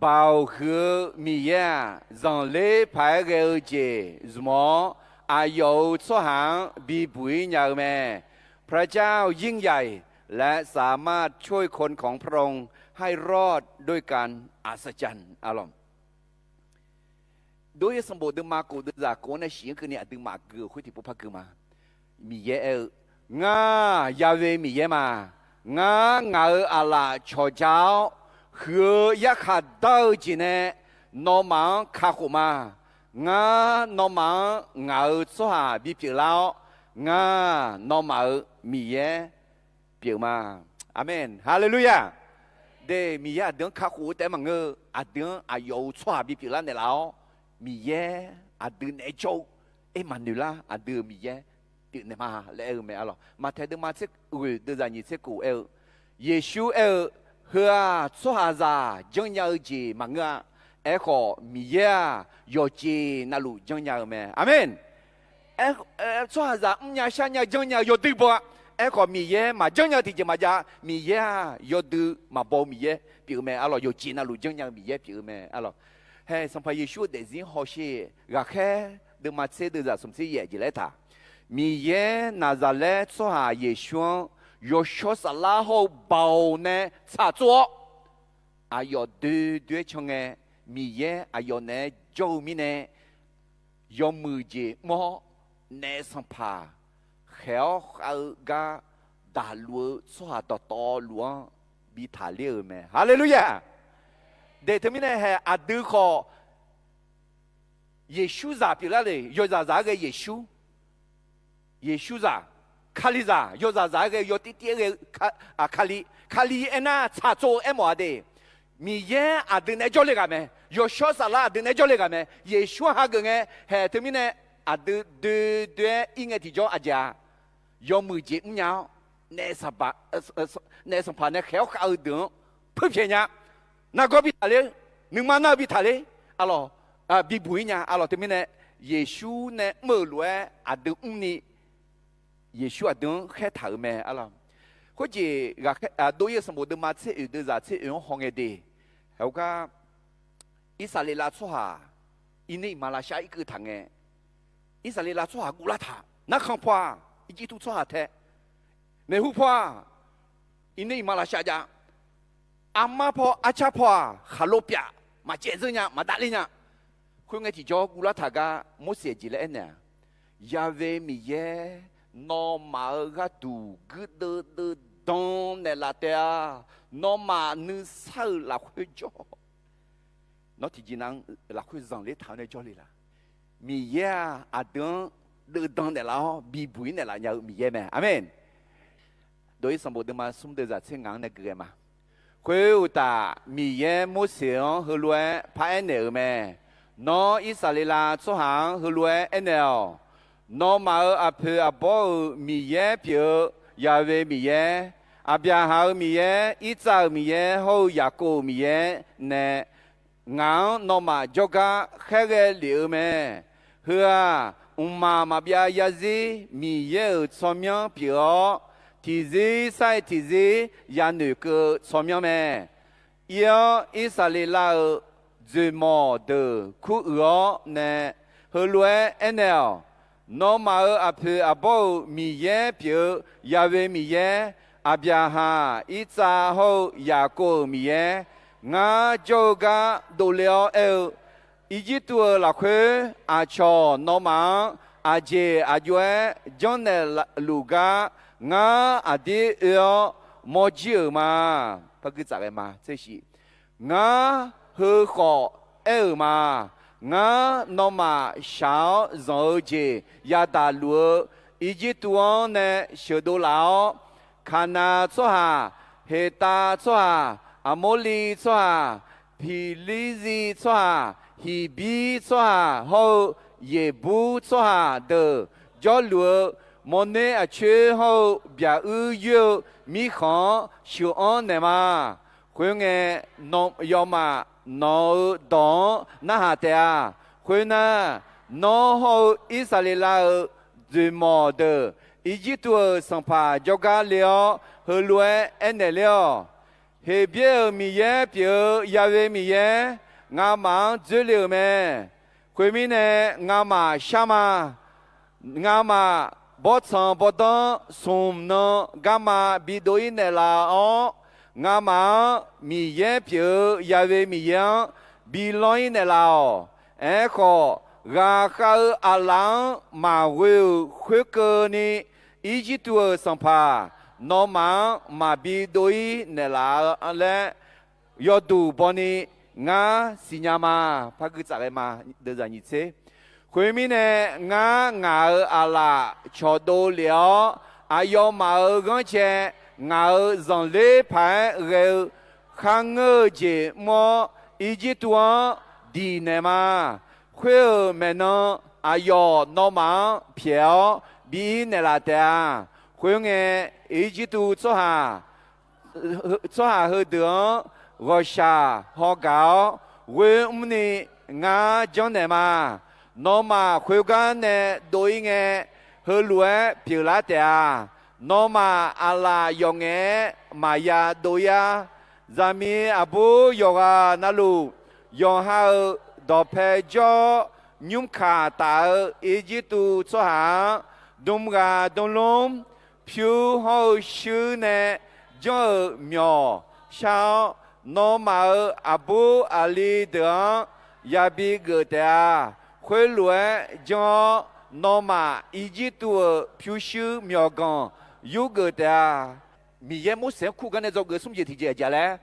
Baoq huiq-eu Miqyaer-aq, zanqler paq-aer ghae-eu jeq zmq-awr, aqyawf-euq tsawrhaq-anr bibuq-ir nya-eu mae. พระเจ้ายิ่งใหญ่ และสามารถช่วยคนของพระองค์ให้รอดด้วยการอัศจรรย์ arlawq. Dov-ir sanqbof deuvma kof deuvzaq kof-anr nae shiq-anr keuvni aqdui maqgui-euq khoer tiqpov par gui ma. Miqyaer aer-eu, Ngar Yahweh Miqyaer ma. Ngar ngaq-euq aqlaf cawqja-awr, huiq-eu yarkhaq dar-eu jeq nae nawmaf-anr kakhof ma. Ngar nawmaf-anr ngaq-euq tsawrhaq bipyeuf lar-awr, ngar nawmaf-euq Miqyaer pyeuf ma. Aqmeq. Haleluya! De, Miqyaer aqdui-anr kakhof-eu taef-aer maqngeur-eu, aqdui-anr aqyawf-euq tsawrhaq bipyeuf lar naeqlaf-awr, Miqyaer aqdui naeq-aer jawr-eu, Ermaqnoeqlar, aqdui-euq Miqyaer pyeufnaeq ma laer aer-eu mae arlawq. Maqtaeq deuvma tser ghoeq deuvzaq nyiq tser kof aer-eu, Yeqsur aer-eu, Heu-aq tsawrhaqzaq janrnya-eu jeq maqngeur-a. Aerkhawf, Miqyaer-aq yawqjeq navluf janrnya-eu mae. Aqmeq. Tsawrhaqzaq mrnya sharnya janrnya-eu yawdui baw-a. Aerkhawf, Miqyaer maqjanrnya-eu tiqjeq maqjav. Miqyaer-aq yawdui maqbaw-eu Miqyaer pyeuf-eu mae arlawq. Yawqjeq navluf janrnya-eu Miqyaer pyeuf-eu mae arlawq. Hae, Sanqpaq Yeqsur-euq daefzir hawsher, ghaqkhaer deuvma tser deuvzaq smq tser yaef jeq laer taq, Miqyaer Naqzaqlaer tsawrhaq Yeqsur-anr yawshawr saflar hawr-eu baoq nae tsaqtsov-awr, aqyawf doe doe-aer can ngae, Miqyaer aqyawf naeq-aer jawr-eu mirnae, yawmuiq jeq mr-awr, naef sanqpaq khaeq-awr khav-eu gar daqluf-eu tsawrhaq dawqtawvluf-anr bi taqler-euq mae. Haleluya! De, teumirnae hae aqdui khawf, Yeqsurzaq pyeuflar le. Yawzaqzaq-aer ghae Yeqsur, Yeqsurzaq, Kalizaq, yawzaqzaq-aer ghae-eu yawtirtir-aer ghae-eu Kali, Kali aernar tsaqtsov-eu aermawf-a de. Miqyaer aqdui naeq-aer jawrle ghaq mae. Yawshawr saflar aqdui naeq-aer jawrle ghaq mae. Yeqsur hageuf ngae, hae teumirnae aqdui doe doe-aer ir ngae tiqjawr aqjeq-a, yawmuiq jeq mrnya-awr, naef sanqpaq nae khaeq-awr khav-eu deuq-anr puirpyaeq nya. Nargawr bi taqler, nuima nar-eu bi taqler, arlawq, bibuq-ir nya. Arlawq, teumirnae Yeqsur nae mr-euq lof-aer aqdui mrni, Yeqsur aqdui-anr khaertaq-euq mae arlawq. Khoerjeq, dov-ir-eu sanqbof deuvma tser oeq deuvzaq tser oeq-anr hawngae de. Haeq-eu gar, Irsaqleqlav tsawrhaq irnir iqmalavshav irkeuv taq ngae, Irsaqleqlav tsawrhaq guvlar taq. Narkhan paw-aq, Irjirtuv tsawrhaq tae, maeqhu paw-aq, irnir iqmalavshav jav. Armar paw arcar paw-aq, khaqlo pyaf maqcaev dzeur nya, maqdavler nya. Khoerngae tiqjawr guvlar taq gar Morseq jeq laer aernaeq-aq, Yahweh Miqyaer, nawmaf-euq gharduq guirdeuv deuv dan naeqlaf taef-a. Nawmaf nuisar-euq lafkhoer jawr. Nawr tiqjeq nav-anr lafkhoer zanqler taq-awr nae jawrle laf? Miqyaer-aq aqdui-anr deuv dan naeqlaf-awr bibuq-ir naeqlaf nya-eu Miqyaer mae. Aqmeq. Dov-ir sanqbof deuvma smr deuvzaq tser ngaq-anr nae gui ghae ma. Khoeruqtaf, Miqyaer Morseq-anr heulof-aer paraer naeq-euq mae. Nawr Irsaqleqlav tsawrhaq-anr heulof-aer aernaeq-awq. Nawmaf-euq aqpoeq aqbawr-euq Miqyaer pyeuf-eu Yahweh Miqyaer, Aqbyaqhaq-euq Miqyaer, Irtsav-euq Miqyaer hawr-eu Yaqkov-euq Miqyaer nae ngaq-anr nawmaf jawrgar khaerghae lef-eu mae. Heu-aq, mqmaq maqbyav yarzir Miqyaer-euq tsawrmyanr pyeuf-awr, tiqzir sar-iq tiqzir yanoeq keuv-eu tsawrmyanr mae. Ir-awr, Irsaqleqlav-euq dzoeqmawq deuq kuruiq-awr nae, heulof-aer aernaeq-awq, Nawmaf-euq aqpoeq aqbawr-euq Miqyaer pyeuf-eu Ya'we Miqyaer, Aqbyaqhaq, Irtsav hawr-eu Yaqkov-euq Miqyaer, ngar jawr-eu gar dovle-awr aer-eu, Irjirtuv-euq lafkhoer aqcawq nawmaf-anr aqjeq aqjox-aer janrnaeq luf gar ngar aqdir oe-awr mawrjir-euq ma. Par gui tsaf ghae ma. Tser shif. Ngar heu khawf aer-euq ma. Ngar nawmaf shaq-awr zanq-eu jeq yadaq luf-eu Irjirtuv-anr nae sheuqdov laf-awr, Kaqnaq tsawrhaq, Heqtav tsawrhaq, Aqmorliv tsawrhaq, Piqlirziv tsawrhaq, Hiqbir tsawrhaq hawr-eu Yeqbur tsawrhaq deuq jawrluf-eu mawrner aqcoer hawr-eu byaq-uir yoer-eu mirkhanq-anr sheuq-anr naeq ma. Khoerngae, yawmaf nawq-euq dawq-anr narhaq taef-a. Khoernar, nawr hawr-eu Irsaqleqlav-euq dzoeqmawq deuq Irjirtuv-euq sanqpaq jawrgar le-awr, heulof-aer aernaeq ler-awq. Heqbyaer-euq Miqyaer pyeuf-eu Ya'we Miqyaer, ngamaf-anr dzoerle-euq mae. Khoermirnae, ngamaf shar ma. Ngamaf bawrtsanq bawrdanr smq nan garma bidov-ir naeqlaf-awr, ngamaf-anr Miqyaer pyeuf-eu Ya'we Miqyaer-anr bi lawr-ir naeqlaf-awq. Aerkhawf, ghaqkhav-eu aqlaf-anr maqghoe-euq khoerkeuvni, Irjirtuv-euq sanqpaq nawmaf-anr maqbi dov-ir naeqlaf-a laer yawduq bawni ngar siqnya ma. Par gui tsaf ghae ma. Deuvzaq nyiq tser. Khoermirnae, ngar ngaq-euq aqlaf cawqdov lef-awr, aqyawfmaf-euq ghanrcae ngaq-euq zanqler paq-aer ghae-eu kharngeur-eu jeq mr-awr, Irjirtuv-anr diq naeq ma. Khoer-euq maeqnan aqyawf nawmaf-anr pyaeq-awr bi-ir naeqlaf taef-a. Khoerngae, Irjirtuv tsawrhaq tsawrhaq heudeuq-anr ghawqshaq hawgaq-awr ghoer mrni ngar janrnaeq ma. Nawmaf khoergar nae dov-ir ngae, heulof-aer pyeuflar taef-a. Nawmaf aqlaf yawf ngaef-aer maqya dov-ir-ar. Zaqmiq aqbur yawqghaq navluf, yawqha-euq dawqpae jawr-awr nymrkaq taf-eu Irjirtuv tsawrhaq-anr, dm ghaq dm lmr, pyur hawr-eu shuir nae janr-euq myawq shar-awr, nawmaf-euq aqbur aqli deuq-anr yabi geuf taef-a. Khoerlof-aer janr-awr, nawmaf Irjirtuv-euq pyurshuir myawqganq yurgeuf taef-a. Miqyaer Morseq-anr kur gar nae dzawgeuf smr jeq tiqjeq aqjeq laer,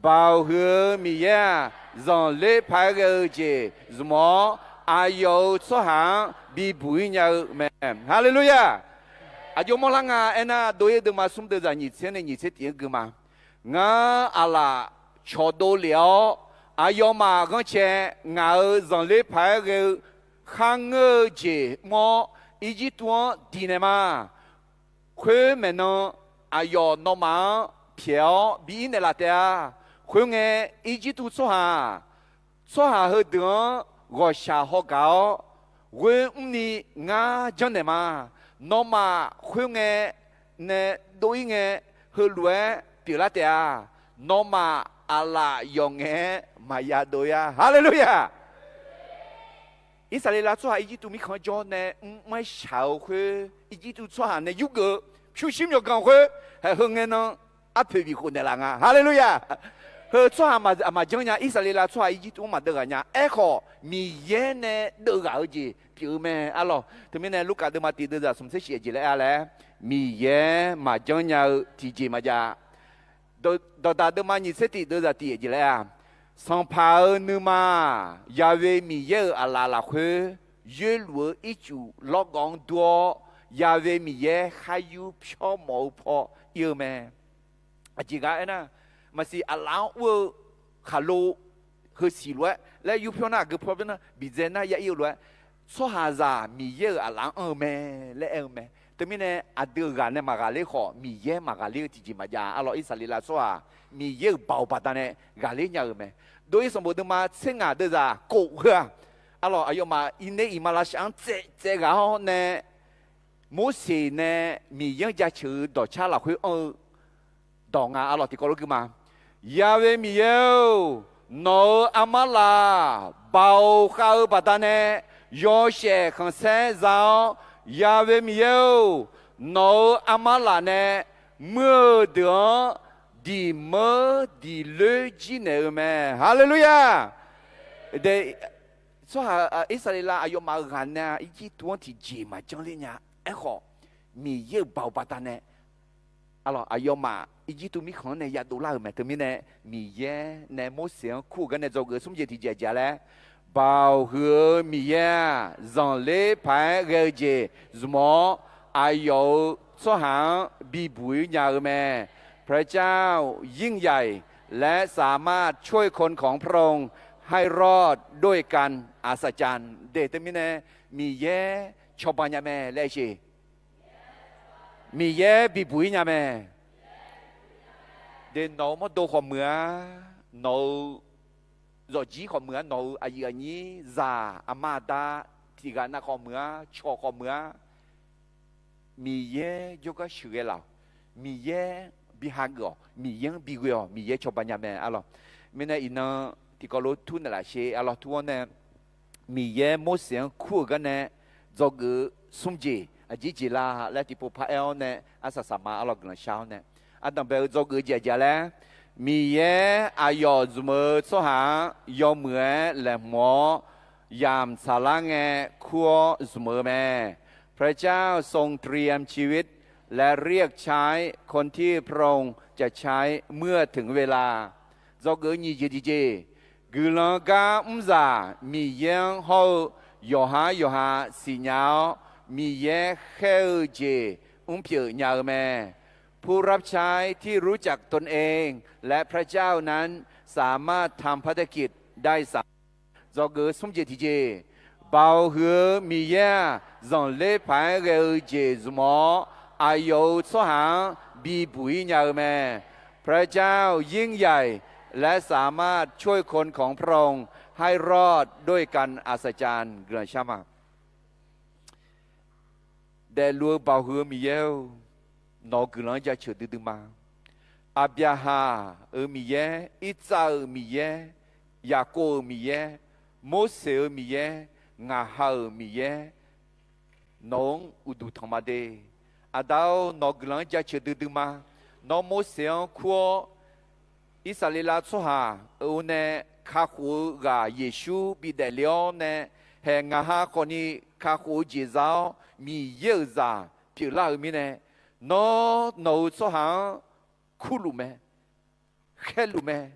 Baoq huiq-eu Miqyaer-aq, zanqler paq-aer ghae-eu jeq zmq-awr, aqyawf-euq tsawrhaq-anr bibuq-ir nya-eu mae. Haleluya! Aqjox mawrlar nga aernar, dov-ir deuvma smr deuvzaq nyiq tser nae nyiq tser tif-anr gui ma. Ngar aqlaf cawqdov lef-awr, aqyawfmaf ghanrcae ngaq-euq zanqler paq-aer ghae-eu kharngeur-eu jeq mr-awr, Irjirtuv-anr diq naeq ma. Khoer maeqnan aqyawf nawmaf-anr pyaeq-awr bi-ir naeqlaf taef-a. Khoerngae, Irjirtuv tsawrhaq, tsawrhaq heudeuq-anr ghawqshaq hawgaq-awr ghoer mrni ngar janrnaeq ma. Nawmaf khoerngae nae dov-ir ngae, heulof-aer pyeuflar taef-a. Nawmaf aqlaf yawf ngaef-aer maqya dov-ir-a. Haleluya! Irsaqleqlav tsawrhaq Irjirtuv mirkhanq-anr jawr nae mrmr-aer shaq-eu khoer, Irjirtuv tsawrhaq nae yurgeuf-eu pyurshuir myawqganq khoer, haeq heu ngae nan arpoeq bifkhof naeqlaf nga. Haleluya! Heu tsawrhaq maq, maq janr nya. Irsaqleqlav tsawrhaq Irjirtuv-anr maqdeuv ghaq nya. Aerkhawf, Miqyaer nae deuv ghaq-eu jeq pyeuf-eu mae arlawq. Teumirnae Lurkaf deuvma tif deuvzaq smq tser shif aqjeq laer-a laer, Miqyaer maq janr nya-eu tiqjeq maqjav. Dawqdaq deuvma nyiq tser tif deuvzaq tif aqjeq laer-a, Sanqpaq-euq nuima-aq, Ya'we Miqyaer-euq aqlaf lafkhoer yoerluf-eu ircuf lawrgawv-anr dur-awr, Ya'we Miqyaer khar yur pyawr mawf-eu paw ir-eu mae. Aqjeq gaq aernar, maqsiq aqlaf-anr ur-eu khaqlo heusiq lof-aer laer yur pyawr nar, aqgeu pyawr nar, biqdzae nar ya ir-eu lof-aer, tsawrhaqzaq Miqyaer-euq aqlaf-anr anr-eu mae laer aer-eu mae. Teumirnae aqdui-euq ghaq nae maqghaqler khawf, Miqyaer maqghaqler-eu tiqjeq maqjav arlawq. Irsaqleqlav tsawrhaq Miqyaer-euq baoq baqdanae ghaqler nya-euq mae. Dov-ir sanqbof deuvma tser ngaq deuvzaq kof heu-aq, arlawq, aqyawfmaf iqner iqma lavshaf-anr tsaev tsaev ghaq-awr nae, Morseq nae Miqyaer-anr jaceuq-eu dawqcar lafkhoer anr-eu dawq nga, arlawq, tiqkawv lof gui ma. Ya'we Miqyaer-or, nawq-euq armar laf baoq khav-eu baqdanae yawshaef khanqsaer za-awr, Ya'we Miqyaer-or, nawq-euq armar laf nae muir-eu deuq-anr diq meur diq loer jir naeq-eu mae. Haleluya! Tsawrhaq Irsaqleqlav aqyawfmaf-euq ghaq nae Irjirtuv-anr tiqjeq maqjanr ler nya. Aerkhawf, Miqyaer-euq baoq baqdanae, arlawq, aqyawfmaf Irjirtuv mirkhanq-anr nae yadov lar-euq mae. Teumirnae, Miqyaer nae Morseq-anr kur-euq garnae dzawgeuf smr jeq tiqjeq aqjeq-a laer, Baoq huiq-eu Miqyaer-aq, zanqler paq-aer ghae-eu jeq zmq-awr, aqyawf-euq tsawrhaq-anr bibuq-ir nya-eu mae. พระเจ้ายิ่งใหญ่ และสามารถช่วยคนของพระองค์ให้รอดด้วยการอัศจรรย์ de. Teumirnae, Miqyaer cawba nya mae laer siq. Miqyaer bibuq-ir nya mae. De, nawq-euq mawrdo khawf meuq-a, nawq-euq zawqjir khawf meuq-a, nawq-euq aqyuif aqnyir zaq aqma aqda tiqghaq nav khawf meuq-a, cawq khawf meuq-a, Miqyaer jawrgar sheuqghae laf-awq. Miqyaer bi hageuf-awq. Miqyaer-anr bighoe-awq. Miqyaer cawba nya mae, arlawq. Mirnae iqnan tiqkawv lof tur naeqlaf sher, arlawq, tur-awr nae Miqyaer Morseq-anr kur-euq garnae dzawgeuf-eu smr jeq aqjeq jeq la laer tiqpov paraer-awr nae arsaq saqma, arlawq, guiqlanq shar-awr nae, ardanqbae-eu dzawgeuf-eu jeq aqjeq-a laer, Miqyaer aqyawf zmq-eu tsawrhaq-anr yawmuiq-aer laeqhmq-awr, yamq tsaqlar ngae kur-awr zmq-eu mae. พระเจ้าทรงเตรียมชีวิตและเรียกใช้คนที่พระองค์จะใช้เมื่อถึงเวลา Dzawgeuf-eu nyiq jeq tiq jeq, guiqlanq gar mrzaq Miqyaer-anr hawr-eu yawqhar yawqha siqnya-awr, Miqyaer khaer-eu jeq mrpyeuf nya-eu mae. ผู้รับใช้ที่รู้จักตนเองและพระเจ้านั้นสามารถทำภารกิจได้สำเร็จ Dzawgeuf-eu smr jeq tiq jeq, Baoq huiq-eu Miqyaer-aq, zanqler paq-aer ghae-eu jeq zmq-awr, aqyawf-euq tsawrhaq-anr bibuq-ir nya-eu mae. พระเจ้ายิ่งใหญ่และสามารถช่วยคนของพระองค์ให้รอดด้วยการอัศจรรย์ Guiqlanq shar ma. Daefluf-eu Baoq huiq-eu Miqyaer-or, nawq-euq guiqlanq-anr jaceuq duidui ma. Aqbyaqhaq-euq Miqyaer, Irtsav-euq Miqyaer, Yaqkov-euq Miqyaer, Morseq-euq Miqyaer, ngaq ha-euq Miqyaer, nawq-anr uqduq tanq ma de. Aqda-or, nawq-euq guiqlanq-anr jaceuq duidui ma. Nawr Morseq-anr kur-awr, Irsaqleqlav tsawrhaq-euq nae kakhof-eu ghaq Yeqsur bidaef le-awr nae, haeq ngaq ha khawfni kakhof-eu jeq za-awr Miqyaer-euq zaq pyeuflar-euq mirnae, nawr nawq-euq tsawrhaq-anr kurluf mae, khaerluf mae.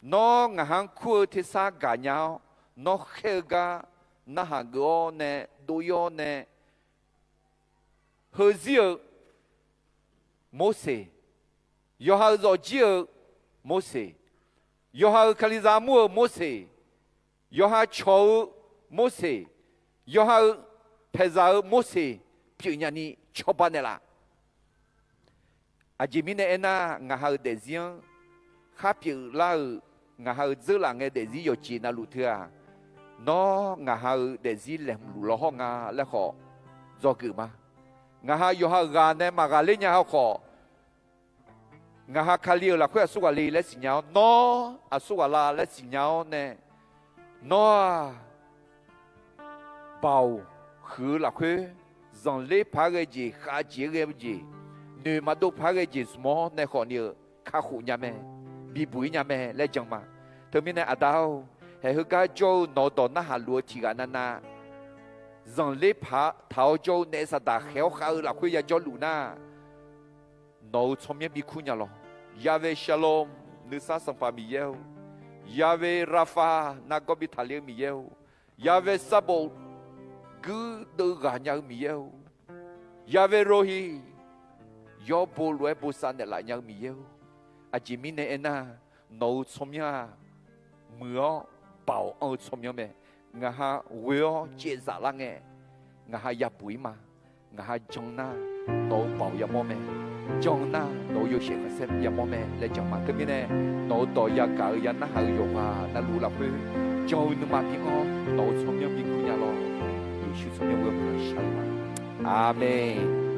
Nawr ngaq ha-anr kur-eu tersar gaqnya-awr, nawr khaer-eu gar narhaq geuf-awr nae dov-ir-awr nae, heuzir-eu Morseq, yawqha-euq zawqjir-eu Morseq, yawqha-euq Kalizaq mur-euq Morseq, yawqha cawq-eu Morseq, yawqha-euq paeqzaq-eu Morseq pyeufnya ni cawba naeqlaf. Aqjeq mirnae aernar, ngaq ha-euq daefzir-anr khar pyeuflar-euq, ngaq ha-euq dzeurlaf ngae daefzir yawqjeq navluf teu-aq, nawr ngaq ha-euq daefzir laeqhmq luf lawhawr nga laer khawf dzawgeuf ma. Ngaq ha yawqha-euq ghaq nae maqghaqler nya-eu khawf, ngaq ha Kali-euq lafkhoer aqsur ghaq le laer siqnya-awr, nawr aqsur ghaq la laer siqnya-awr nae, nawr-aq, Baoq huiq-eu lafkhoer, zanqler paq-aer ghae jeq, khavjeq-aer ghae-eu jeq, noeq maqdov paq-aer ghae jeq zmq-awr nae khawfni-eu kakhof nya mae, bibuq-ir nya mae laer jan ma. Teumirnae Aqda-or, haeq heugar jawr-eu nawq-eu dawq narhaq luf-eu tiqghaq navnav, zanqler paq taq-awr jawr-eu naef saqdaq khaeq-awr khav-eu lafkhoer yajawr luf nar, nawq-euq tsawrmyanr bikur nya lawq. Yahweh Shalom, nuisar Sanqpaq Miqyaer-or, Yahweh Rapha, nargawr bi taqler-eu Miqyaer-or, Yahweh Sabaoth, guirdeuv ghaq nya-eu Miqyaer-or, Yahweh Rohi, yawbo lof-aer bosav naeqlaf nya-eu Miqyaer-or, aqjeq mirnae aernar, nawq-euq tsawrmyanr-aq, muiq-awr baoq anr-eu tsawrmyanr mae. Ngaq ha ghoe-awr caevzaf lar ngae, ngaq ha yabuq-ir ma. Ngaq ha jan nar, nawq-euq baoq yamawr mae. jan-eu nar nawq-euq yawshaef khanqsaer yamawr mae laer jan ma. Teumirnae nawq-euq dawq yagaq-eu ya narhaq-eu yawqghaq navluf lafkhoer jan-eu nuima bi-anr nawq-euq tsawrmyanr bi kur nya lawr. Yeqsur tsawrmyanr ghoe-anr shar-eu ma. Aqmeq.